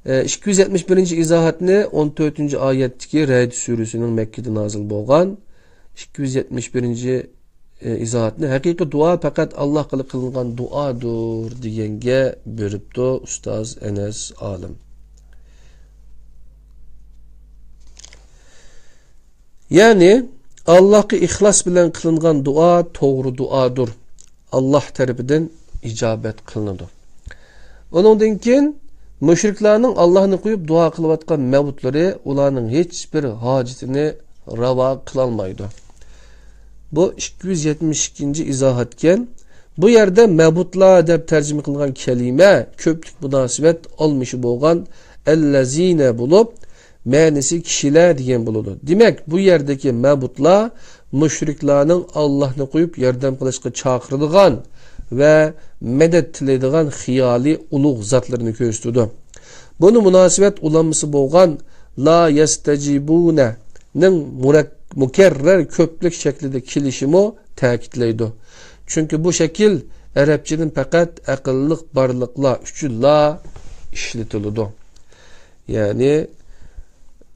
ئە، ئىككى يۈز يەتمىش بىرىنچى ئىزاھاتنى ئون تۆتىنچى ئايەتتىكى رەئد سۈرىسىنىڭ مەككىدە نازىل بولغان ئىككى يۈز يەتمىش بىرىنچى ئىزاھاتنى، ھەقىقىي دۇئا پەقەت ئاللاھقىلا قىلىنغان دۇئادۇر دېگەنگە بېرىپتۇ ئۇستاز ئەنەس ئالىم. يەنى، ئاللاھقا ئىخلاس بىلەن قىلىنغان دۇئا توغرا دۇئادۇر. ئاللاھ تەرىپىدىن ئىجابەت قىلىنىدۇ. ئۇنىڭدىن كېيىن مۇشرىكلارنىڭ ئاللاھنى قويۇپ دۇئا قىلىۋاتقان مەبۇتلىرى ئۇلارنىڭ ھېچبىر ھاجىتىنى راۋا قىلالمايدۇ. بۇ ئىككى يۈز يەتمىش ئىككىنچى ئىزاھەتكەن. بۇ يەردە مەبۇتلار دەپ تەرجىمە قىلغان كەلىمە كۆپلۈك مۇناسىۋەت ئالمىشى بولغان ئەللەزىنە بولۇپ، مەنىسى كىشىلەر دېگەن بولىدۇ. دېمەك، بۇ يەردىكى مەبۇتلار مۇشرىكلارنىڭ ئاللاھنى قويۇپ ياردەم قىلىشقا چاقىرىدىغان ۋە مەدەت تىلەيدىغان خىيالىي ئۇلۇغ زاتلىرىنى كۆرسىتىدۇ. بۇنى مۇناسىۋەت ئۇلانمىسى بولغان لا يەستەجىبۇنەنىڭ مۇرەك-، مۇكەررەر كۆپلۈك شەكلىدە كېلىشىمۇ تەكىتلەيدۇ. چۈنكى بۇ شەكىل ئەرەبچىدىن پەقەت ئەقىللىق بارلىقلار ئۈچۈنلا ئىشلىتىلىدۇ. يەنى،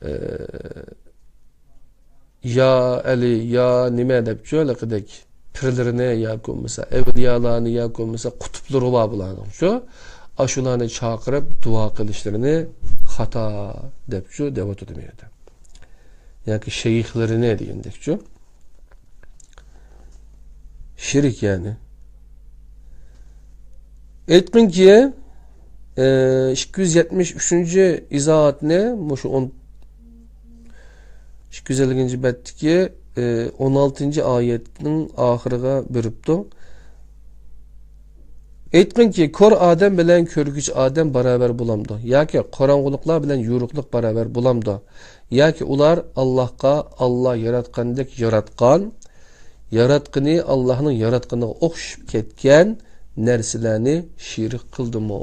ئە، يا ئەلى، يا نېمە دەپچۇ، ھېلىقىدەك پىرلىرىنى ياكى بولمىسا ئەۋلىيالارنى ياكى بولمىسا قۇتۇپلىرى بار بۇلارنىڭچۇ، ئاشۇلارنى چاقىرىپ دۇئا قىلىشلىرىنى خاتا دەپچۇ، دەۋاتىدۇ بۇ يەردە. ياكى شەيخلىرىنى دېگەندەكچۇ. شېرىك يەنى. ئېيتقىنكى، ئى، ئىككى يۈز يەتمىش ئۈچىنچى ئىزاھاتنى مۇشۇ ئون، ئىككى يۈز ئەللىكىنچى بەتتىكى، ئى، ئون ئالتىنچى ئايەتنىڭ ئاخىرىغا بېرىپتۇ. ئېيتقىنكى، كور ئادەم بىلەن كۆرگۈچى ئادەم باراۋەر بولامدۇ؟ ياكى قاراڭغۇلۇقلار بىلەن يورۇقلۇق باراۋەر بولامدۇ؟ ياكى ئۇلار ئاللاھقا ئاللا ياراتقاندەك ياراتقان، ياراتقىنى ئاللاھنىڭ ياراتقىنىغا ئوخشىشىپ كەتكەن نەرسىلەرنى شېرىك قىلدىمۇ؟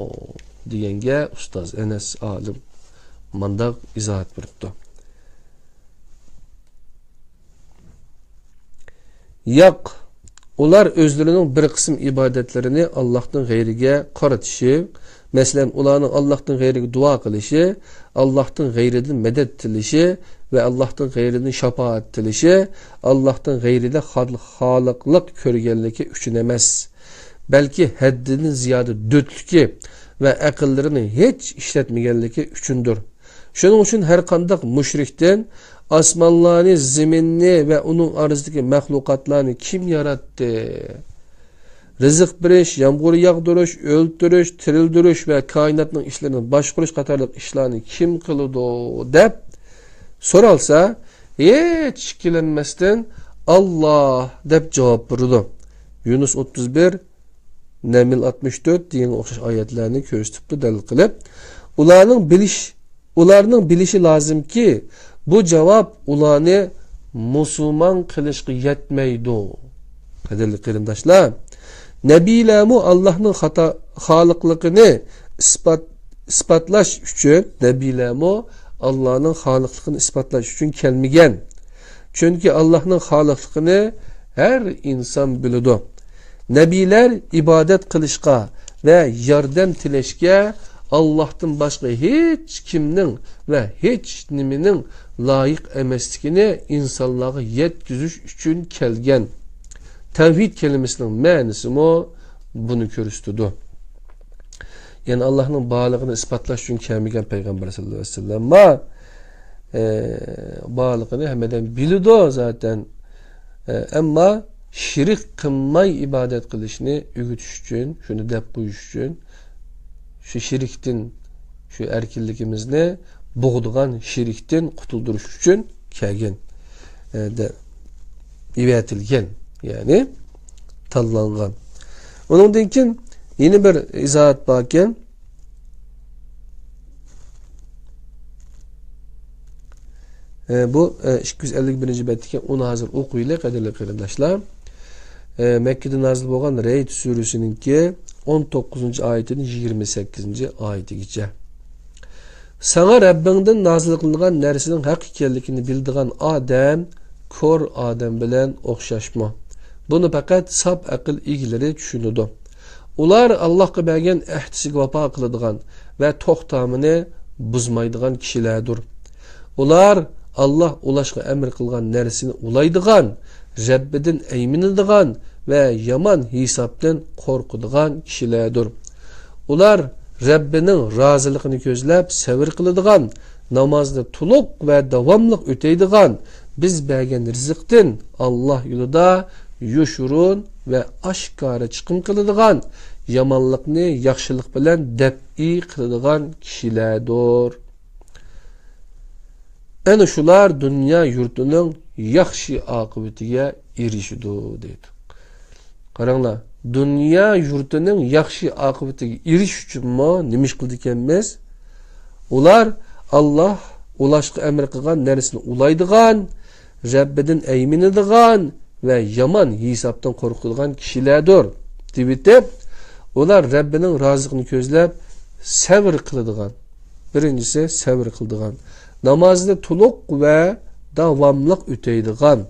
دېگەنگە ئۇستاز ئەنەس ئالىم مانداق ئىزاھات بېرىپتۇ. ياق، ئۇلار ئۆزلىرىنىڭ بىر قىسىم ئىبادەتلىرىنى ئاللاھتىن غەيرىگە قارىتىشى، مەسىلەن، ئۇلارنىڭ ئاللاھتىن غەيرىگە دۇئا قىلىشى، ئاللاھتىن غەيرىدىن مەدەت تىلىشى ۋە ئاللاھتىن غەيرىدىن شاپائەت تىلىشى، ئاللاھتىن غەيرىدە خال-، خالىقلىق كۆرگەنلىكى ئۈچۈن ئەمەس، بەلكى ھەددىدىن زىيادە دۆتلۈكى ۋە ئەقىللىرىنى ھېچ ئىشلەتمىگەنلىكى ئۈچۈندۇر. شۇنىڭ ئۈچۈن ھەر قانداق مۇشرىكتىن، «ئاسمانلارنى، زېمىننى ۋە ئۇنىڭ ئارىسىدىكى مەخلۇقاتلارنى كىم ياراتتى؟ رىزىق بېرىش، يامغۇر ياغدۇرۇش، ئۆلتۈرۈش، تىرىلدۈرۈش ۋە كائىناتنىڭ ئىشلىرىنى باشقۇرۇش قاتارلىق ئىشلارنى كىم قىلىدۇ؟» دەپ سورالسا، ھېچ ئىككىلەنمەستىن، «ئاللا» دەپ جاۋاب بېرىدۇ. يۇنۇس ئوتتۇز بىر، نەمل ئاتمىش تۆت دېگەنگە ئوخشاش ئايەتلەرنى كۆرسىتىپتۇ دەلىل قىلىپ. ئۇلارنىڭ بىلىش، ئۇلارنىڭ بىلىشى لازىمكى، بۇ جاۋاب ئۇلارنى مۇسۇلمان قىلىشقا يەتمەيدۇ. قەدىرلىك قېرىنداشلار، نەبىيلەرمۇ ئاللاھنىڭ خاتا-، خالىقلىقىنى ئىسپات-، ئىسپاتلاش ئۈچۈن، نەبىيلەرمۇ ئاللانىڭ خالىقلىقىنى ئىسپاتلاش ئۈچۈن كەلمىگەن. چۈنكى ئاللاھنىڭ خالىقلىقىنى ھەر ئىنسان بىلىدۇ. نەبىيلەر ئىبادەت قىلىشقا ۋە ياردەم تىلەشكە ئاللاھتىن باشقا ھېچ كىمنىڭ ۋە ھېچ نېمىنىڭ لايىق ئەمەسلىكىنى ئىنسانلارغا يەتكۈزۈش ئۈچۈن كەلگەن. تەۋھىد كەلىمىسىنىڭ مەنىسىمۇ بۇنى كۆرسىتىدۇ. يەنى ئاللاھنىڭ بارلىقىنى ئىسپاتلاش ئۈچۈن كەلمىگەن پەيغەمبەر سەللەللاھۇ ئەلەيھى ۋەسەللەم. ئەمما، ئە، بارلىقىنى ھەممە ئادەم بىلىدۇ زاتەن. ئە، ئەمما شېرىك قىلماي ئىبادەت قىلىشنى ئۆگىتىش ئۈچۈن، شۇنى دەپ قويۇش ئۈچۈن، شۇ شېرىكتىن، شۇ ئەركىنلىكىمىزنى بوغىدىغان شېرىكتىن قۇتۇلدۇرۇش ئۈچۈن كەلگەن، ئە، دە-، ئەۋەتىلگەن، يەنى تاللانغان. ئۇنىڭدىن كېيىن يەنە بىر ئىزاھات باركەن. ئە، بۇ، ئە، ئىككى يۈز ئەللىك بىرىنچى بەتتىكى، ئۇنى ھازىر ئوقۇيلى، قەدىرلىك قېرىنداشلار. ئە، مەككىدە نازىل بولغان رەيد سۈرىسىنىڭكى ئون توققۇزىنچى ئايىتىدىن يىگىرمە سەككىزىنچى ئايىتىگىچە. ساڭا رەببىڭدىن نازىل قىلىنغان نەرسىنىڭ ھەق ئىكەنلىكىنى بىلىدىغان ئادەم كور ئادەم بىلەن ئوخشاشمۇ؟ بۇنى پەقەت ساپ ئەقىل ئىگىلىرى چۈشىنىدۇ. ئۇلار ئاللاھقا بەرگەن ئەھدىسىگە ۋاپا قىلىدىغان ۋە توختامىنى بۇزمايدىغان كىشىلەردۇر. ئۇلار ئاللاھ ئۇلاشقا ئەمر قىلغان نەرسىنى ئۇلايدىغان، رەببىدىن ئەيمىنىدىغان ۋە يامان ھېسابتىن قورقىدىغان كىشىلەردۇر. ئۇلار رەببىنىڭ رازىلىقىنى كۆزلەپ سەۋر قىلىدىغان، نامازنى تولۇق ۋە داۋاملىق ئۆتەيدىغان، بىز بەرگەن رىزىقتىن ئاللاھ يولىدا يوشۇرۇن ۋە ئاشكارا چىقىم قىلىدىغان، يامانلىقنى ياخشىلىق بىلەن دەپئى قىلىدىغان كىشىلەردۇر. ئەنە شۇلار دۇنيا يۇرتىنىڭ ياخشى ئاقىۋىتىگە ئېرىشىدۇ، دەيدۇ. قاراڭلار، دۇنيا يۇرتىنىڭ ياخشى ئاقىۋىتىگە ئېرىشىش ئۈچۈنمۇ نېمە ئىش قىلىدىكەنمىز؟ ئۇلار ئاللاھ ئۇلاشقا ئەمر قىلغان نەرسىنى ئۇلايدىغان، رەببىدىن ئەيمىنىدىغان ۋە يامان ھېسابتىن قورقىدىغان كىشىلەردۇر، دېيىۋېتىپ، ئۇلار رەببىنىڭ رازىلىقىنى كۆزلەپ سەۋر قىلىدىغان. بىرىنچىسى، سەۋر قىلىدىغان. نامازنى تولۇق ۋە داۋاملىق ئۆتەيدىغان.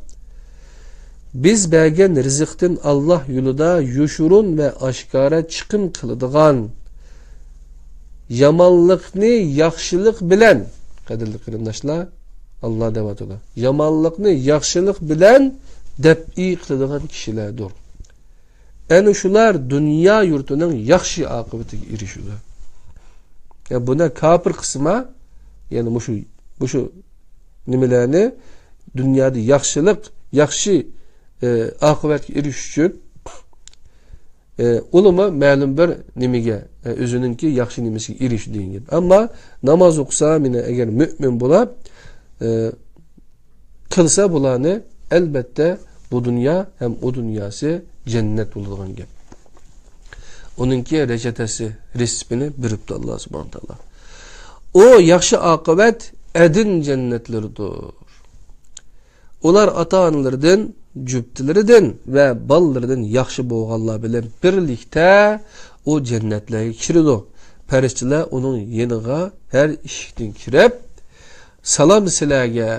بىز بەرگەن رىزىقتىن ئاللاھ يولىدا يوشۇرۇن ۋە ئاشكارا چىقىم قىلىدىغان. يامانلىقنى ياخشىلىق بىلەن، قەدىرلىك قېرىنداشلار، ئاللاھ دەۋاتىدۇ. يامانلىقنى ياخشىلىق بىلەن دەپئى قىلىدىغان كىشىلەردۇر. ئەنە شۇلار دۇنيا يۇرتىنىڭ ياخشى ئاقىۋىتىگە ئېرىشىدۇ. يا بۇنى كاپىر قىسما، يەنى مۇشۇ، مۇشۇ نېمىلەرنى دۇنيادا ياخشىلىق، ياخشى، ئە، ئاقىۋەتكە ئېرىشىش ئۈچۈن، ئە، ئۇلىمۇ مەلۇم بىر نېمىگە، ئە، ئۆزىنىڭكى ياخشى نېمىسىگە ئېرىشىدۇ دېگەن گەپ. ئەمما ناماز ئوقۇسا، مانا ئەگەر مۆمىن بولۇپ، ئە، قىلسا بۇلارنى، ئەلبەتتە، بۇ دۇنيا ھەم ئۇ دۇنياسى جەننەت بولىدىغان گەپ. ئۇنىڭكى رەجەتەسى، رېسىپىنى بېرىپتۇ ئاللاھ سۇبھانەھۇ ۋە تائالا. ئۇ ياخشى ئاقىۋەت ئەدىن جەننەتلىرىدۇر. ئۇلار ئاتا-ئانىلىرىدىن، جۈپتىلىرىدىن ۋە بالىلىرىدىن ياخشى بولغانلار بىلەن بىرلىكتە ئۇ جەننەتلەرگە كىرىدۇ. پەرىشتىلەر ئۇنىڭ يېنىغا ھەر ئىشىكتىن كىرىپ، سالام سىلەرگە،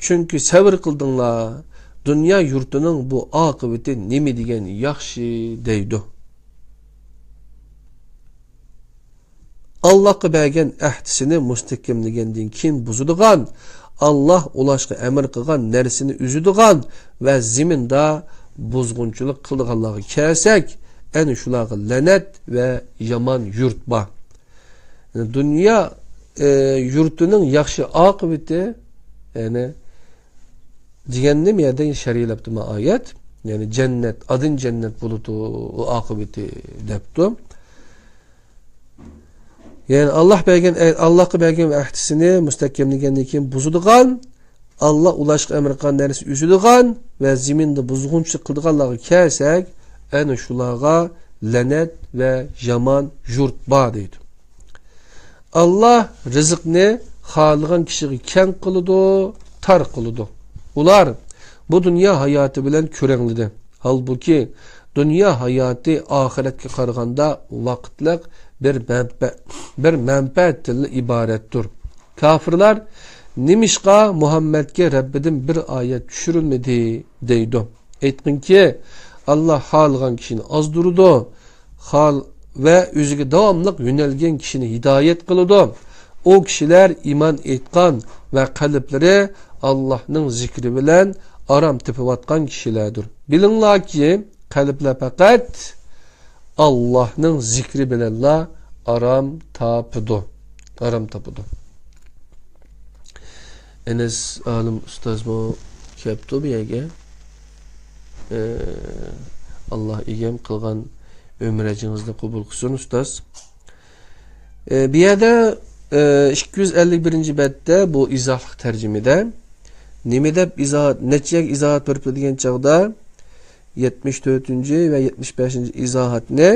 چۈنكى سەۋر قىلدىڭلار، دۇنيا يۇرتىنىڭ بۇ ئاقىۋىتى نېمە دېگەن ياخشى دەيدۇ. ئاللاھقا بەرگەن ئەھدىسىنى مۇستەھكەملىگەندىن كېيىن بۇزىدىغان، ئاللاھ ئۇلاشقا ئەمر قىلغان نەرسىنى ئۈزىدىغان ۋە زېمىندا بۇزغۇنچىلىق قىلىدىغانلارغا كەلسەك، ئەنە شۇلارغا لەنەت ۋە يامان يۇرت بار. دۇنيا، ئى، يۇرتىنىڭ ياخشى ئاقىۋىتى، يەنى دېگەننى بۇ يەردە شەرھلەپتۇ ما ئايەت. يەنى جەننەت، ئادىن جەننەت بولىدۇ، ئۇ ئاقىۋىتى دەپتۇ. يەنى ئاللاھ بەرگەن، ئاللاھقا بەرگەن ئەھدىسىنى مۇستەھكەملىگەندىن كېيىن بۇزىدىغان، ئاللاھ ئۇلاشقا ئەمر قىلغان نەرسە ئۈزىدىغان ۋە زېمىندا بۇزغۇنچىلىق قىلىدىغانلارغا كەلسەك، ئەنە شۇلارغا لەنەت ۋە يامان يۇرت بار دەيدۇ. ئاللاھ رىزىقنى خالىغان كىشىگە كەڭ قىلىدۇ، تار قىلىدۇ. ئۇلار بۇ دۇنيا ھاياتى بىلەن كۆرەڭلىدى. ھالبۇكى، دۇنيا ھاياتى ئاخىرەتكە قارىغاندا ۋاقىتلىق بىر مەنپە-، بىر مەنپەئەتتىنلا ئىبارەتتۇر. كاپىرلار، نېمىشقا مۇھەممەدكە رەببىدىن بىر ئايەت چۈشۈرۈلمىدى؟ دەيدۇ. ئېيتقىنكى، ئاللاھ خالىغان كىشىنى ئازدۇرىدۇ، خال-، ۋە ئۆزىگە داۋاملىق يۆنەلگەن كىشىنى ھىدايەت قىلىدۇ. ئۇ كىشىلەر ئىمان ئېيتقان ۋە قەلبلىرى ئاللاھنىڭ زىكرى بىلەن ئارام تېپىۋاتقان كىشىلەردۇر. بىلىڭلاركى، قەلبلەر پەقەت ئاللاھنىڭ زىكرى بىلەنلا ئارام تاپىدۇ. ئارام تاپىدۇ. ئەنەس ئالىم ئۇستازمۇ كەپتۇ بۇ يەرگە. ئى، ئاللاھ ئىگەم قىلغان ئۆمرەجىڭىزنى قوبۇل قىلسۇن، ئۇستاز. ئى، بۇ يەردە، ئى، ئىككى يۈز ئەللىك بىرىنچى بەتتە بۇ ئىزاھلىق تەرجىمىدە نېمە دەپ ئىزاھات، نەچچە يەرگە ئىزاھات بېرىپتۇ دېگەن چاغدا، يەتمىش تۆتىنچى ۋە يەتمىش بەشىنچى ئىزاھاتنى،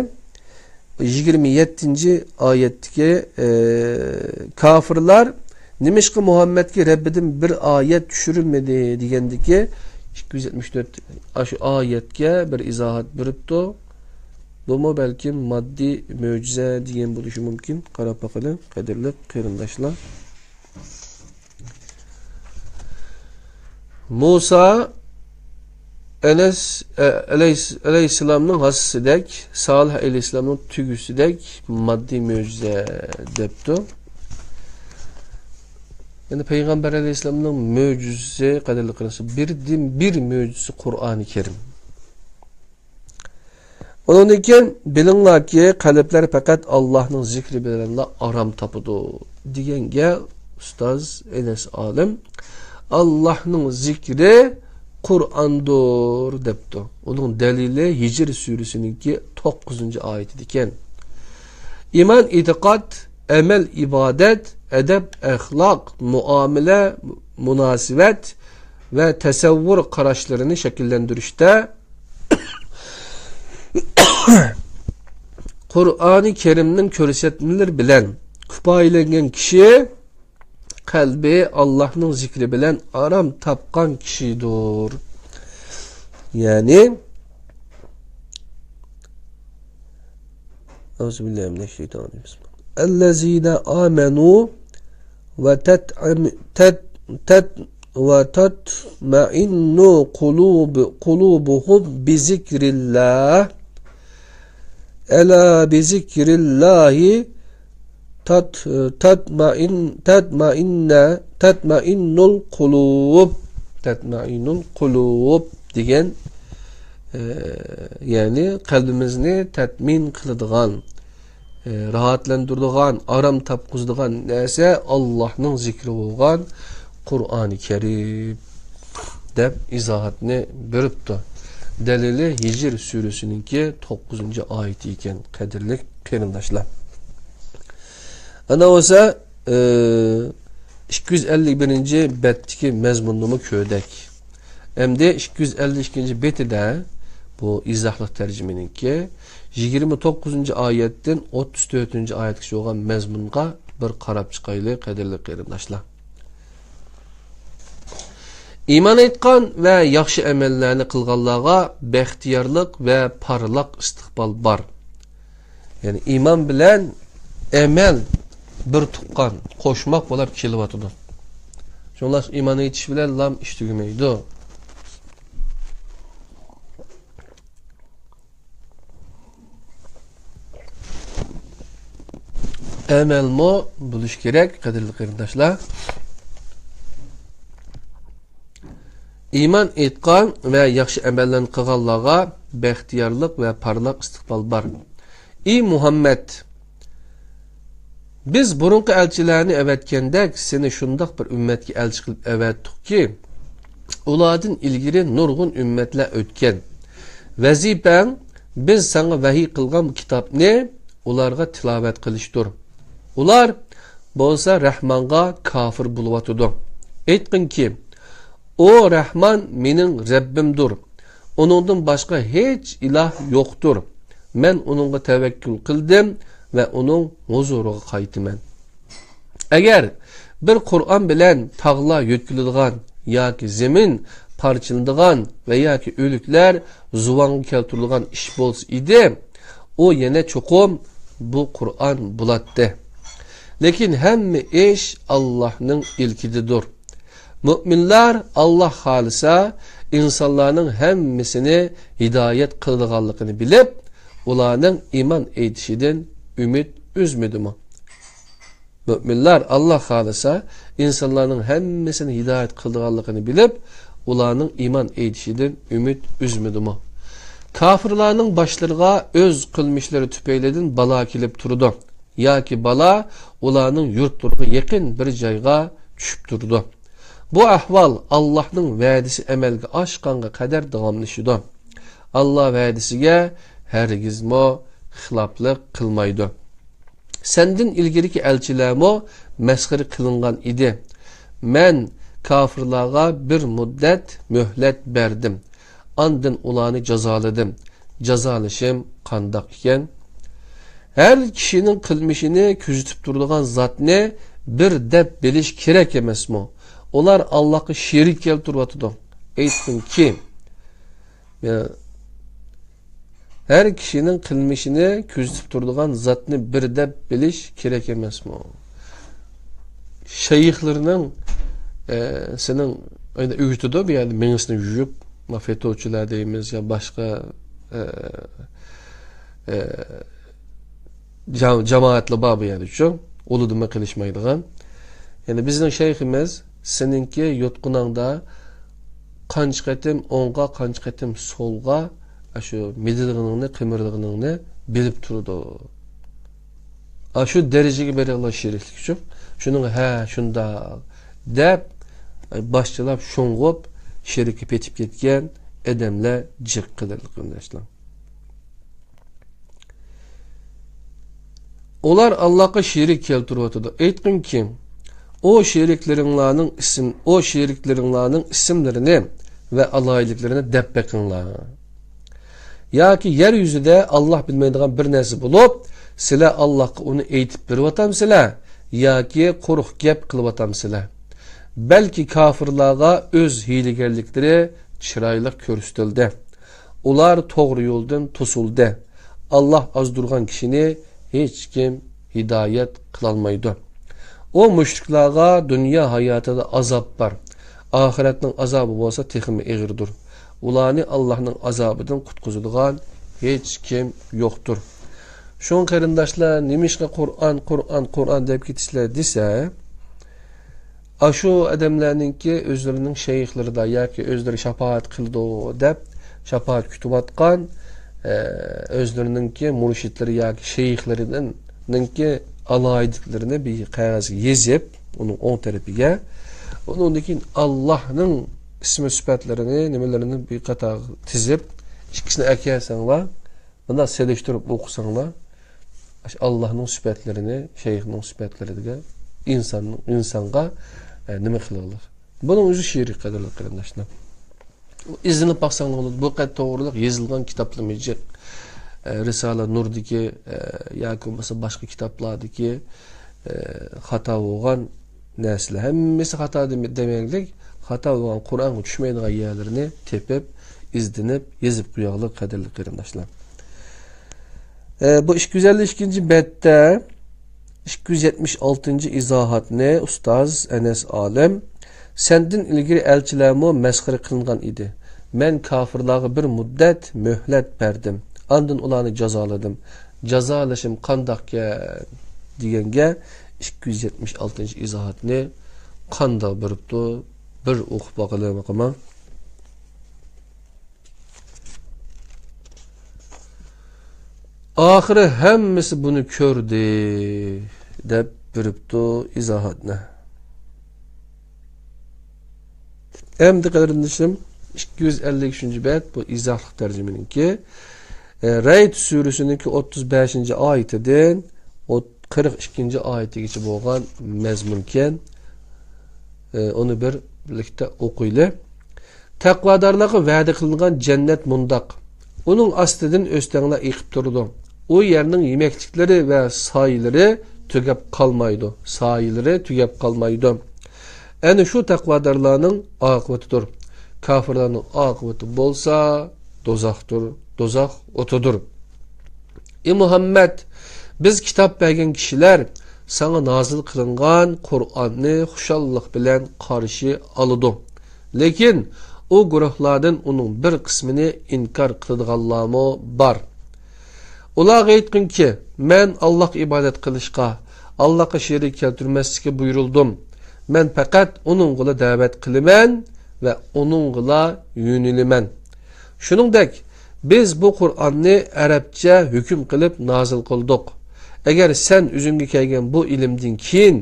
يىگىرمە يەتتىنچى ئايەتتىكى، ئى، كاپىرلار نېمىشقا مۇھەممەدكە رەببىدىن بىر ئايەت چۈشۈرۈلمىدى دېگەندىكى ئىككى يۈز يەتمىش تۆت، ئاشۇ ئايەتكە بىر ئىزاھات بېرىپتۇ. بۇمۇ بەلكىم ماددىي مۆجىزە دېگەن بولۇشى مۇمكىن. قاراپ باقىلى، قەدىرلىك قېرىنداشلار. مۇسا ئەلەيس-، ئە، ئەلەيس-، ئەلەيھىسسالامنىڭ ھاسىسىدەك، سالىھ ئەلەيھىسسالامنىڭ تۆگىسىدەك ماددىي مۆجىزە دەپتۇ. يەنى پەيغەمبەر ئەلەيھىسسالامنىڭ مۆجىزىسى، قەدىرلىك قېرىنداشلار، بىردىن بىر مۆجىزىسى قۇرئانى كەرىم. ئۇنىڭدىن كېيىن، بىلىڭلاركى، قەلبلەر پەقەت ئاللاھنىڭ زىكرى بىلەنلا ئارام تاپىدۇ، دېگەنگە ئۇستاز ئەنەس ئالىم، ئاللاھنىڭ زىكرى قۇرئاندۇر، دەپتۇ. ئۇنىڭ دەلىلى ھىجر سۈرىسىنىڭكى توققۇزىنچى ئايىتىدىكەن. ئىمان، ئېتىقاد، ئەمەل، ئىبادەت، ئەدەپ، ئەخلاق، مۇئامىلە، مۇناسىۋەت ۋە تەسەۋۋۇر قاراشلىرىنى شەكىللەندۈرۈشتە قۇرئانى كەرىمنىڭ كۆرسەتمىلىرى بىلەن كۇپايىلەنگەن كىشى قەلبى ئاللاھنىڭ زىكرى بىلەن ئارام تاپقان كىشىدۇر. يەنى، أعوذ بالله من الشيطان الرجيم. بسم الله. الذين آمنوا وتطعم-، تط-، تط-، وتطمئن قلوب-، قلوبهم بذكر الله. ألا بذكر الله تط-، تطمئن-، تطمئن-، تطمئن القلوب. تطمئن القلوب دېگەن، ئە، يەنى قەلبىمىزنى تەتمىن قىلىدىغان، ئى، راھەتلەندۈرىدىغان، ئارام تاپقۇزىدىغان نەرسە ئاللاھنىڭ زىكرى بولغان قۇرئانى كەرىم، دەپ ئىزاھاتنى بېرىپتۇ. دەلىلى ھىجر سۈرىسىنىڭكى توققۇزىنچى ئايىتى ئىكەن، قەدىرلىك قېرىنداشلار. ئانا بولسا، ئى، ئىككى يۈز ئەللىك بىرىنچى بەتتىكى مەزمۇننىمۇ كۆردۇق. ئەمدى ئىككى يۈز ئەللىك ئىككىنچى بېتىدە بۇ ئىزاھلىق تەرجىمىنىڭكى يىگىرمە توققۇزىنچى ئايەتتىن ئوتتۇز تۆتىنچى ئايەتكىچە بولغان مەزمۇنغا بىر قاراپ چىقايلى، قەدىرلىك قېرىنداشلار. ئىمان ئېيتقان ۋە ياخشى ئەمەللەرنى قىلغانلارغا بەختىيارلىق ۋە پارلاق ئىستىقبال بار. يەنى ئىمان بىلەن ئەمەل بىر تۇغقان، قوشماق بولاپ كېلىۋاتىدۇ. شۇڭلاشقا ئىمان ئېيتىش بىلەنلا ئىش تۈگىمەيدۇ. ئەمەلمۇ بولۇشى كېرەك، قەدىرلىك قېرىنداشلار. ئىمان ئېيتقان ۋە ياخشى ئەمەللەرنى قىلغانلارغا بەختىيارلىق ۋە پارلاق ئىستىقبال بار. ئى مۇھەممەد! بىز بۇرۇنقى ئەلچىلەرنى ئەۋەتكەندەك، سېنى شۇنداق بىر ئۈممەتكە ئەلچى قىلىپ ئەۋەتتۇقكى، ئۇلاردىن ئىلگىرى نۇرغۇن ئۈممەتلەر ئۆتكەن. ۋەزىپەڭ، بىز ساڭا ۋەھىي قىلغان بۇ كىتابنى ئۇلارغا تىلاۋەت قىلىشتۇر. ئۇلار بولسا رەھمانغا كاپىر بولۇۋاتىدۇ. ئېيتقىنكى، ئۇ رەھمان مېنىڭ رەببىمدۇر. ئۇنىڭدىن باشقا ھېچ ئىلاھ يوقتۇر. مەن ئۇنىڭغا تەۋەككۈل قىلدىم ۋە ئۇنىڭ ھۇزۇرىغا قايتىمەن. ئەگەر بىر قۇرئان بىلەن تاغلار يۆتكىلىدىغان ياكى زېمىن پارچىلىنىدىغان ۋە ياكى ئۆلۈكلەر زۇۋانغا كەلتۈرىدىغان ئىش بولسا ئىدى، ئۇ يەنە چوقۇم بۇ قۇرئان بولاتتى. لېكىن ھەممە ئىش ئاللاھنىڭ ئىلكىدىدۇر. مۆمىنلەر ئاللاھ خالىسا، ئىنسانلارنىڭ ھەممىسىنى ھىدايەت قىلىدىغانلىقىنى بىلىپ، ئۇلارنىڭ ئىمان ئېيتىشىدىن ئۈمىد ئۈزمىدىمۇ؟ مۆمىنلەر ئاللاھ خالىسا، ئىنسانلارنىڭ ھەممىسىنى ھىدايەت قىلىدىغانلىقىنى بىلىپ، ئۇلارنىڭ ئىمان ئېيتىشىدىن ئۈمىد ئۈزمىدىمۇ؟ كاپىرلارنىڭ باشلىرىغا ئۆز قىلمىشلىرى تۈپەيلىدىن بالا كېلىپ تۇرىدۇ. ياكى بالا ئۇلارنىڭ يۇرتلىرىغا يېقىن بىر جايغا چۈشۈپ تۇرىدۇ. بۇ ئەھۋال ئاللاھنىڭ ۋەدىسى ئەمەلگە ئاشقانغا قەدەر داۋاملىشىدۇ. ئاللاھ ۋەدىسىگە ھەرگىزمۇ خىلاپلىق قىلمايدۇ. سەندىن ئىلگىرىكى ئەلچىلەرمۇ مەسخىرە قىلىنغان ئىدى. مەن كاپىرلارغا بىر مۇددەت مۆھلەت بەردىم. ئاندىن ئۇلارنى جازالىدىم. جازالىشىم قانداق ئىكەن؟ ھەر كىشىنىڭ قىلمىشىنى كۆزىتىپ تۇرىدىغان زاتنى بىر دەپ بىلىش كېرەك ئەمەسمۇ؟ ئۇلار ئاللاھقا شېرىك كەلتۈرۈۋاتىدۇ. ئېيتقىنكى، يا، ھەر كىشىنىڭ قىلمىشىنى كۆزىتىپ تۇرىدىغان زاتنى بىر دەپ بىلىش كېرەك ئەمەسمۇ؟ شەيخلىرىنىڭ، ئە، سېنىڭ ئۆگىتىدۇ بۇ يەردە مېڭىسىنى يۇيۇپ، ما فېتوچىلار دەيمىز يا باشقا، ئە، ئە، جا-، جامائەتلەر بار بۇ يەردىچۇ. ئۇلىدىنمۇ قېلىشمايدىغان. يەنى بىزنىڭ شەيخىمىز سېنىڭكى يوتقىنىڭدا قانچە قېتىم ئوڭغا، قانچە قېتىم سولغا، ئاشۇ مىدىرلىغىنىڭنى، قىمىرلىغىنىڭنى بىلىپ تۇرىدۇ. ئاشۇ دەرىجىگە بېرىڭلار شېرىكلىكچۇ. شۇنىڭغا ھە، شۇنداق دەپ، باشچىلاپ شوڭغۇپ، شېرىككە پېتىپ كەتكەن ئادەملەر جىق، قەدىرلىك قېرىنداشلار. ئۇلار ئاللاھقا شېرىك كەلتۈرۈۋاتىدۇ. ئېيتقىنكى، ئۇ شېرىكلىرىڭلارنىڭ ئىسىم-، ئۇ شېرىكلىرىڭلارنىڭ ئىسىملىرىنى ۋە ئالاھىدىلىكلىرىنى دەپ بېقىڭلار. ياكى يەر يۈزىدە ئاللاھ بىلمەيدىغان بىر نەرسە بولۇپ، سىلەر ئاللاھقا ئۇنى ئېيتىپ بېرىۋاتامسىلەر ياكى قۇرۇق گەپ قىلىۋاتامسىلەر؟ بەلكى كاپىرلارغا ئۆز ھىيلىگەرلىكلىرى چىرايلىق كۆرسىتىلدى. ئۇلار توغرا يولدىن توسۇلدى. ئاللاھ ئازدۇرغان كىشىنى ھېچكىم ھىدايەت قىلالمايدۇ. ئۇ مۇشرىكلارغا دۇنيا ھاياتىدا ئازاب بار. ئاخىرەتنىڭ ئازابى بولسا تېخىمۇ ئېغىردۇر. ئۇلارنى ئاللاھنىڭ ئازابىدىن قۇتقۇزىدىغان ھېچكىم يوقتۇر. شۇڭا قېرىنداشلار، نېمىشقا قۇرئان، قۇرئان، قۇرئان دەپ كېتىسىلەر دېسە، ئاشۇ ئادەملەرنىڭكى ئۆزلىرىنىڭ شەيخلىرىدا ياكى ئۆزلىرى شاپائەت قىلىدۇ دەپ شاپائەت كۈتۈۋاتقان، ئە، ئۆزلىرىنىڭكى مۇرشىدلىرى ياكى شەيخلىرىنىڭكى ئالاھىدىلىكلىرىنى بىر قەغەزگە يېزىپ، ئۇنىڭ ئوڭ تەرىپىگە، ئۇنىڭدىن كېيىن ئاللاھنىڭ ئىسمى سۈپەتلىرىنى، نېمىلىرىنى بىر قاتارغا تىزىپ، ئىككىسىنى ئەكەلسەڭلار، مۇنداق سېلىشتۇرۇپ ئوقۇساڭلار، ئاشۇ ئاللاھنىڭ سۈپەتلىرىنى، شەيخنىڭ سۈپەتلىرىگە، ئىنساننىڭ، ئىنسانغا، ئە، نېمە قىلىڭلار. بۇنىڭ ئۆزى شېرىك، قەدىرلىك قېرىنداشلار. ئىزدىنىپ باقساڭلار بولىدۇ. بۇ قەد توغرىلىق يېزىلغان كىتابلىرىمۇ جىق. ئە، رىسالە نۇردىكى، ئە، ياكى بولمىسا باشقا كىتابلاردىكى، ئە، خاتا بولغان نەرسىلەر. ھەممىسى خاتا دېمە-، دېمەيلىك، خاتا بولغان، قۇرئانغا چۈشمەيدىغان يەرلىرىنى تېپىپ، ئىزدىنىپ، يېزىپ قويايلى، قەدىرلىك قېرىنداشلار. ئە، بۇ ئىككى يۈز ئەللىك ئىككىنچى بەتتە ئىككى يۈز يەتمىش ئالتىنچى ئىزاھاتنى ئۇستاز ئەنەس ئالىم، سەندىن ئىلگىرى ئەلچىلەرمۇ مەسخىرە قىلىنغان ئىدى. مەن كاپىرلارغا بىر مۇددەت مۆھلەت بەردىم. ئاندىن ئۇلارنى جازالىدىم. جازالىشىم قانداقكەن؟ دېگەنگە ئىككى يۈز يەتمىش ئالتىنچى ئىزاھاتنى قانداق بېرىپتۇ؟ بىر ئوقۇپ باقىلى، باقىمەن. ئاخىرى ھەممىسى بۇنى كۆردى، دەپ بېرىپتۇ ئىزاھاتنى. ئەمدى قېرىندىشىم، ئىككى يۈز ئەللىك ئۈچىنچى بەت، بۇ ئىزاھلىق تەرجىمىنىڭكى، ئە، رەئد سۈرىسىنىڭكى ئوتتۇز بەشىنچى ئايىتىدىن ئوت-، قىرىق ئىككىنچى ئايىتىگىچە بولغان مەزمۇنكەن. ئە، ئۇنى بىر بىرلىكتە ئوقۇيلى. تەقۋادارلارغا ۋەدە قىلىنغان جەننەت مۇنداق: ئۇنىڭ ئاستىدىن ئۆستەڭلەر ئېقىپ تۇرىدۇ. ئۇ يەرنىڭ يېمەكلىكلىرى ۋە سايىلىرى تۈگەپ قالمايدۇ. سايىلىرى تۈگەپ قالمايدۇ. ئەنە شۇ تەقۋادارلارنىڭ ئاقىۋىتىدۇر. كاپىرلارنىڭ ئاقىۋىتى بولسا دوزاختۇر، دوزاخ ئوتىدۇر. ئى مۇھەممەد، بىز كىتاب بەرگەن كىشىلەر ساڭا نازىل قىلىنغان قۇرئاننى خۇشاللىق بىلەن قارشى ئالىدۇ. لېكىن ئۇ گۇرۇھلاردىن ئۇنىڭ بىر قىسمىنى ئىنكار قىلىدىغانلارمۇ بار. ئۇلارغا ئېيتقىنكى، مەن ئاللاھقا ئىبادەت قىلىشقا، ئاللاھقا شېرىك كەلتۈرمەسلىككە بۇيرۇلدۇم. مەن پەقەت ئۇنىڭغىلا دەۋەت قىلىمەن ۋە ئۇنىڭغىلا يۆنىلىمەن. شۇنىڭدەك، بىز بۇ قۇرئاننى ئەرەبچە ھۆكۈم قىلىپ نازىل قىلدۇق. ئەگەر سەن ئۆزۈڭگە كەلگەن بۇ ئىلىمدىن كېيىن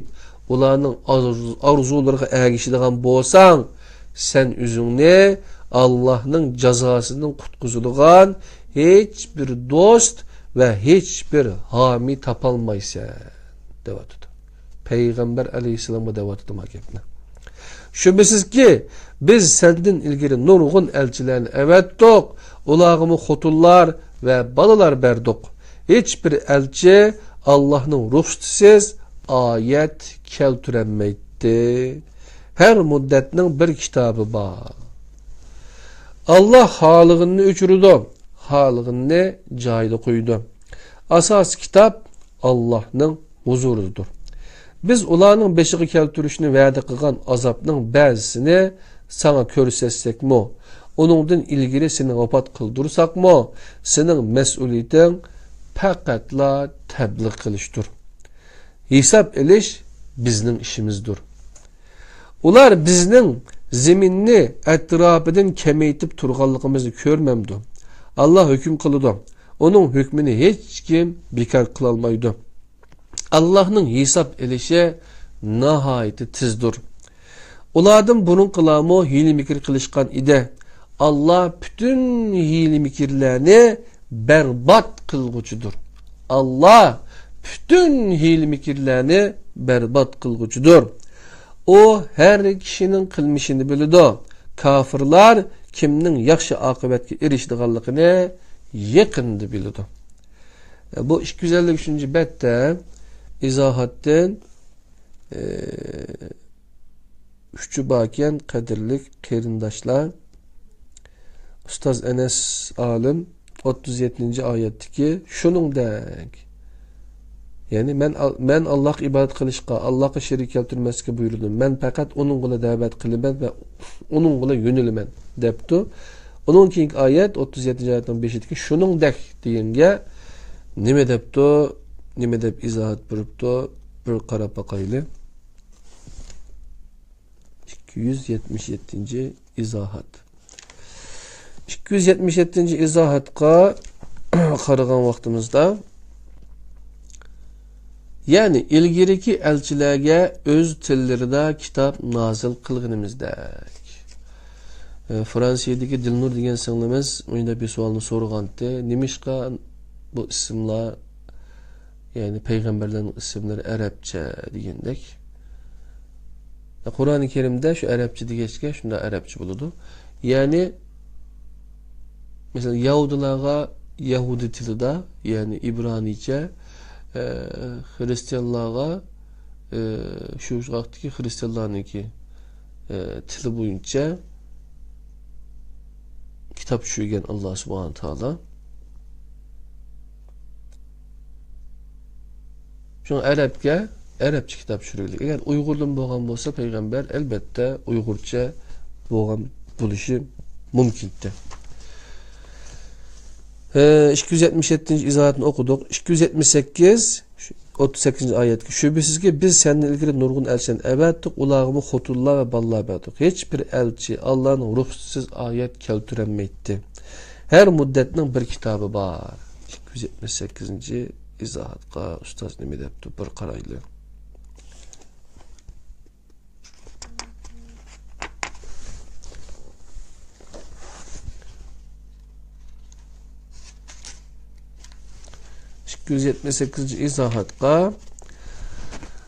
ئۇلارنىڭ ئارزۇ-، ئارزۇلىرىغا ئەگىشىدىغان بولساڭ، سەن ئۆزۈڭنى ئاللاھنىڭ جازاسىدىن قۇتقۇزىدىغان ھېچبىر دوست ۋە ھېچبىر ھامىي تاپالمايسەن، دەۋاتىدۇ. پەيغەمبەر ئەلەيھىسسالامغا دەۋاتىدۇ ما گەپنى. شۈبھىسىزكى، بىز سەندىن ئىلگىرى نۇرغۇن ئەلچىلەرنى ئەۋەتتۇق، ئۇلارغىمۇ خوتۇنلار ۋە بالىلار بەردۇق. ھېچبىر ئەلچى ئاللاھنىڭ رۇخسىتىسىز ئايەت كەلتۈرەلمەيتتى. ھەر مۇددەتنىڭ بىر كىتابى بار. ئاللاھ خالىغىنىنى ئۆچۈرىدۇ، خالىغىنىنى جايىدا قويىدۇ. ئاساسىي كىتاب ئاللاھنىڭ ھۇزۇرىدىدۇر. بىز ئۇلارنىڭ بېشىغا كەلتۈرۈشنى ۋەدە قىلغان ئازابنىڭ بەزىسىنى ساڭا كۆرسەتسەكمۇ، ئۇنىڭدىن ئىلگىرى سېنى ۋاپات قىلدۇرساقمۇ، سېنىڭ مەسئۇلىيىتىڭ پەقەتلا تەبلىغ قىلىشتۇر. ھېساب ئېلىش بىزنىڭ ئىشىمىزدۇر. ئۇلار بىزنىڭ زېمىننى ئەتراپىدىن كېمەيتىپ تۇرغانلىقىمىزنى كۆرمەمدۇ؟ ئاللاھ ھۆكۈم قىلىدۇ. ئۇنىڭ ھۆكمىنى ھېچكىم بىكار قىلالمايدۇ. ئاللاھنىڭ ھېساب ئېلىشى ناھايىتى تېزدۇر. ئۇلاردىن بۇرۇنقىلارمۇ ھىيلە-مىكىر قىلىشقان ئىدى. ئاللاھ پۈتۈن ھىيلە-مىكىرلەرنى بەربات قىلغۇچىدۇر. ئاللاھ پۈتۈن ھىيلە-مىكىرلەرنى بەربات قىلغۇچىدۇر. ئۇ ھەر كىشىنىڭ قىلمىشىنى بىلىدۇ. كاپىرلار كىمنىڭ ياخشى ئاقىۋەتكە ئېرىشىدىغانلىقىنى يېقىندا بىلىدۇ. بۇ ئىككى يۈز ئەللىك ئۈچىنچى بەتتە ئىزاھاتتىن، ئى، ئۈچى باركەن، قەدىرلىك قېرىنداشلار. ئۇستاز ئەنەس ئالىم ئوتتۇز يەتتىنچى ئايەتتىكى شۇنىڭدەك، يەنى مەن ئال-، مەن ئاللاھقا ئىبادەت قىلىشقا، ئاللاھقا شېرىك كەلتۈرمەسلىككە بۇيرۇلدۇم. مەن پەقەت ئۇنىڭغىلا دەۋەت قىلىمەن ۋە ئۇنىڭغىلا يۆنىلىمەن، دەپتۇ. ئۇنىڭ كېيىنكى ئايەت، ئوتتۇز يەتتىنچى ئايەتنىڭ بېشىدىكى شۇنىڭدەك دېگەنگە نېمە دەپتۇ؟ نېمە دەپ ئىزاھات بېرىپتۇ؟ بىر قاراپ باقايلى. ئىككى يۈز يەتمىش يەتتىنچى ئىزاھات. ئىككى يۈز يەتمىش يەتتىنچى ئىزاھاتقا قارىغان ۋاقتىمىزدا، يەنى ئىلگىرىكى ئەلچىلەرگە ئۆز تىللىرىدا كىتاب نازىل قىلغىنىمىزدەك. ئە، فرانسىيەدىكى دىلنۇر دېگەن سىڭلىمىز مۇنداق بىر سوئالنى سورىغانتى، نېمىشقا بۇ ئىسىملار، يەنى پەيغەمبەرلەرنىڭ ئىسىملىرى ئەرەبچە دېگەندەك. قۇرئانى كەرىمدە شۇ ئەرەبچە دېگەچكە شۇنداق ئەرەبچە بولىدۇ. يەنى، مەسىلەن، يەھۇدىيلارغا يەھۇدىي تىلىدا، يەنى ئىبرانىيچە، ئە، خىرىستىيانلارغا، ئە، شۇ ۋاقىتتىكى خىرىستىيانلارنىڭكى، ئە، تىلى بويىچە كىتاب چۈشۈرگەن ئاللا سۇبھانە تائالا. شۇڭا ئەرەبكە ئەرەبچە كىتاب چۈشۈرۈلدى. ئەگەر ئۇيغۇردىن بولغان بولسا پەيغەمبەر، ئەلبەتتە ئۇيغۇرچە بولغان بولۇشى مۇمكىنتى. ھە، ئىككى يۈز يەتمىش يەتتىنچى ئىزاھاتنى ئوقۇدۇق. ئىككى يۈز يەتمىش سەككىز، ئوتتۇز سەككىزىنچى ئايەتكە، شۈبھىسىزكى، بىز سەندىن ئىلگىرى نۇرغۇن ئەلچىلەرنى ئەۋەتتۇق، ئۇلارغىمۇ خوتۇنلار ۋە بالىلار بەردۇق. ھېچ بىر ئەلچى ئاللانىڭ رۇخسىتىسىز ئايەت كەلتۈرەلمەيتتى. ھەر مۇددەتنىڭ بىر كىتابى بار. ئىككى يۈز يەتمىش سەككىزىنچى ئىزاھاتقا ئۇستاز نېمە دەپتۇ، بىر قارايلى. ئىككى يۈز يەتمىش سەككىزىنچى ئىزاھاتقا،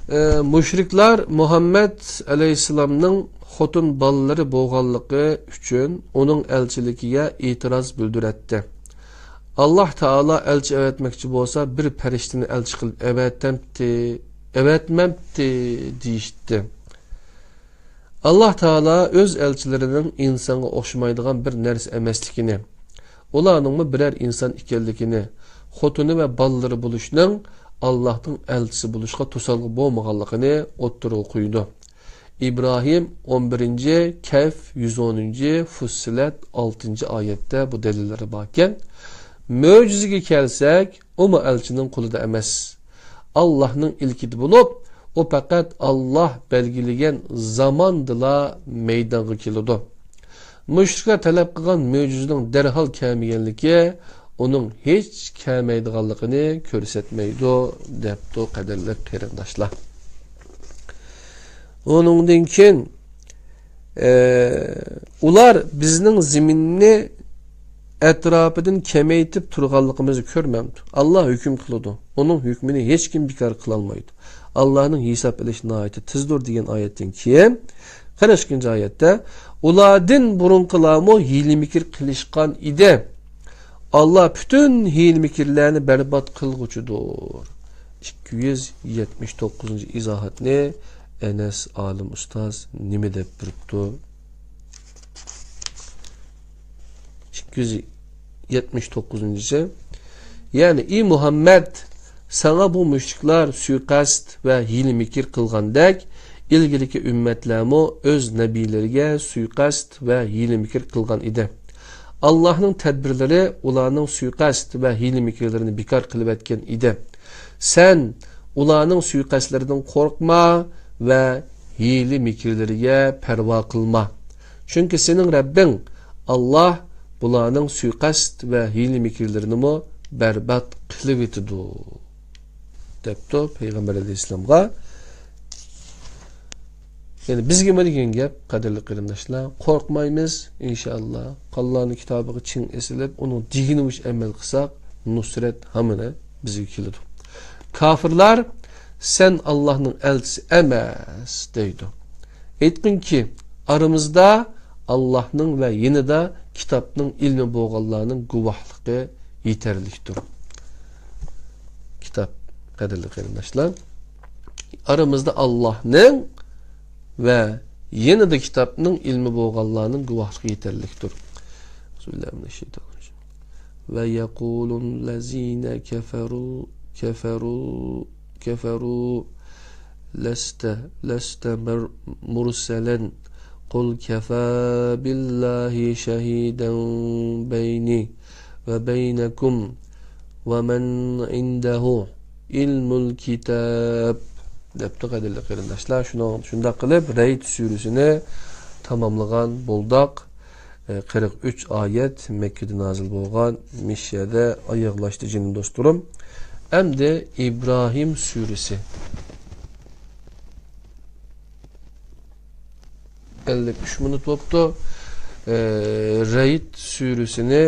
ئە، مۇشرىكلار مۇھەممەد ئەلەيھىسسالامنىڭ خوتۇن بالىلىرى بولغانلىقى ئۈچۈن ئۇنىڭ ئەلچىلىكىگە ئېتىراز بىلدۈرەتتى. ئاللاھ تائالا ئەلچى ئەۋەتمەكچى بولسا، بىر پەرىشتىنى ئەلچى قىلىپ ئەۋەتەمتى، ئەۋەتمەمتى دېيىشتى. ئاللاھ تائالا ئۆز ئەلچىلىرىنىڭ ئىنسانغا ئوخشىمايدىغان بىر نەرسە ئەمەسلىكىنى، ئۇلارنىڭمۇ بىرەر ئىنسان ئىكەنلىكىنى، خوتۇنى ۋە بالىلىرى بولۇشىنىڭ ئاللاھنىڭ ئەلچىسى بولۇشقا توسالغۇ بولمىغانلىقىنى ئوتتۇرىغا قويىدۇ. ئىبراھىم ئون بىرىنچى، كەھف يۈز ئونىنچى، فۇسسىلەت ئالتىنچى ئايەتتە بۇ دەلىللىرى باركەن. مۆجىزىگە كەلسەك، ئۇمۇ ئەلچىنىڭ قولىدا ئەمەس. ئاللاھنىڭ ئىلكىدە بولۇپ، ئۇ پەقەت ئاللاھ بەلگىلىگەن زاماندىلا مەيدانغا كېلىدۇ. مۇشرىكلار تەلەپ قىلغان مۆجىزىنىڭ دەرھال كەلمىگەنلىكى ئۇنىڭ ھېچ كەلمەيدىغانلىقىنى كۆرسەتمەيدۇ، دەپتۇ، قەدىرلىك قېرىنداشلار. ئۇنىڭدىن كېيىن، ئە، ئۇلار بىزنىڭ زېمىننى ئەتراپىدىن كېمەيتىپ تۇرغانلىقىمىزنى كۆرمەمدۇ؟ ئاللاھ ھۆكۈم قىلىدۇ. ئۇنىڭ ھۆكمىنى ھېچكىم بىكار قىلالمايدۇ. ئاللاھنىڭ ھېساب ئېلىشى ناھايىتى تېزدۇر دېگەن ئايەتتىن كېيىن، قىرىق ئىككىنچى ئايەتتە، ئۇلاردىن بۇرۇنقىلارمۇ ھىيلە-مىكىر قىلىشقان ئىدى. ئاللاھ پۈتۈن ھىيلە-مىكىرلەرنى بەربات قىلغۇچىدۇر. ئىككى يۈز يەتمىش توققۇزىنچى ئىزاھاتنى ئەنەس ئالىم ئۇستاز نېمە دەپ بېرىپتۇ؟ ئىككى يۈز يەتمىش توققۇزىنچىسى، يەنى، ئى مۇھەممەد، ساڭا بۇ مۇشرىكلار سۇيىقەست ۋە ھىيلە-مىكىر قىلغاندەك، ئىلگىرىكى ئۈممەتلەرمۇ ئۆز نەبىيلىرىگە سۇيىقەست ۋە ھىيلە-مىكىر قىلغان ئىدى. ئاللاھنىڭ تەدبىرلىرى ئۇلارنىڭ سۇيىقەست ۋە ھىيلە-مىكىرلىرىنى بىكار قىلىۋەتكەن ئىدى. سەن ئۇلارنىڭ سۇيىقەستلىرىدىن قورقما ۋە ھىيلە-مىكىرلىرىگە پەرۋا قىلما. چۈنكى سېنىڭ رەببىڭ، ئاللاھ، بۇلارنىڭ سۇيىقەست ۋە ھىيلە-مىكىرلىرىنىمۇ بەربات قىلىۋېتىدۇ، دەپتۇ پەيغەمبەر ئەلەيھىسسالامغا. يەنى بىزگىمۇ دېگەن گەپ، قەدىرلىك قېرىنداشلار، قورقمايمىز، ئىنشائاللا. ئاللانىڭ كىتابىغا چىڭ ئېسىلىپ، ئۇنىڭ دېگىنى بويىچە ئەمەل قىلساق، نۇسرەت ھامان بىزگە كېلىدۇ. كاپىرلار، سەن ئاللانىڭ ئەلچىسى ئەمەس، دەيدۇ. ئېيتقىنكى، ئارىمىزدا ئاللانىڭ ۋە يېنىدا كىتابنىڭ ئىلمى بولغانلارنىڭ گۇۋاھلىقى يېتەرلىكتۇر. كىتاب، قەدىرلىك قېرىنداشلار، ئارىمىزدا ئاللانىڭ ۋە يېنىدا كىتابنىڭ ئىلمى بولغانلارنىڭ گۇۋاھلىقى يېتەرلىكتۇر. ۋە يەقۇلۇللەزىنە كەفەرۇ، كەفەرۇ، كەفەرۇ لەستە، لەستە مۇرسەلەن. قۇل كەفە بىللاھى شەھىدەن بەينى ۋە بەينەكۇم ۋە مەن ئىندەھۇ ئىلمۇل كىتاب، دەپتۇ، قەدىرلىك قېرىنداشلار. شۇنىڭ، شۇنداق قىلىپ، رەئد سۈرىسىنى تاماملىغان بولدۇق. ئە، قىرىق ئۈچ ئايەت مەككىدە نازىل بولغان، مىشەدە ئاياغلاشتى جېنىم دوستلىرىم. ئەمدى ئىبراھىم سۈرىسى. ئەللىك ئۈچ مىنۇت بوپتۇ. ئە، رەئد سۈرىسىنى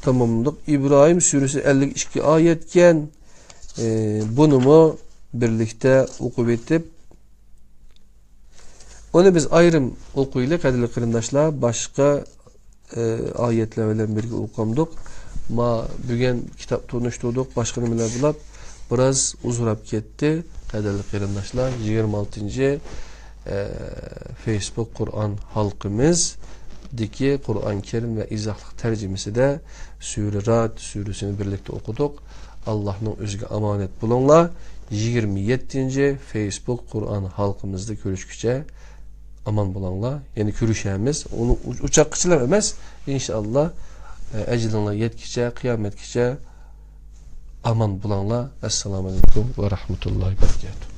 تاماملىدۇق. ئىبراھىم سۈرىسى ئەللىك ئىككى ئايەتكەن. ئە، بۇنىمۇ بىرلىكتە ئوقۇپ ئۆتۈپ، ئۇنى بىز ئايرىم ئوقۇيلى، قەدىرلىك قېرىنداشلار. باشقا ئايەتلەر بىلەن بىرگە ئوقۇمدۇق. ما بۈگۈن كىتاب تونۇشتۇردۇق، باشقا نېمىلەر بولاپ، بىراز ئۇزىراپ كەتتى. قەدىرلىك قېرىنداشلار، يىگىرمە ئالتىنچى، ئە، فېيسبۇك قۇرئان ھالقىمىزدىكى قۇرئان كەرىم ۋە ئىزاھلىق تەرجىمىسىدە سۈرە رەئد سۈرىسىنى بىرلىكتە ئوقۇدۇق. ئاللانىڭ ئۆزىگە ئامانەت بولۇڭلار. يىگىرمە يەتتىنچى فېيسبۇك قۇرئان ھالقىمىزدا كۆرۈشكىچە ئامان بولۇڭلار. يەنە كۆرۈشەرمىز. ئۇنى ئۇ-، ئۇچاققىچىلا ئەمەس، ئىنشائاللا، ئە، ئەجىلىڭلار يەتكىچە، قىيامەتكىچە ئامان بولۇڭلار. ئەسسالامۇ ئەلەيكۇم ۋە رەھمەتۇللاھى ۋە بەرىكاتۇھ.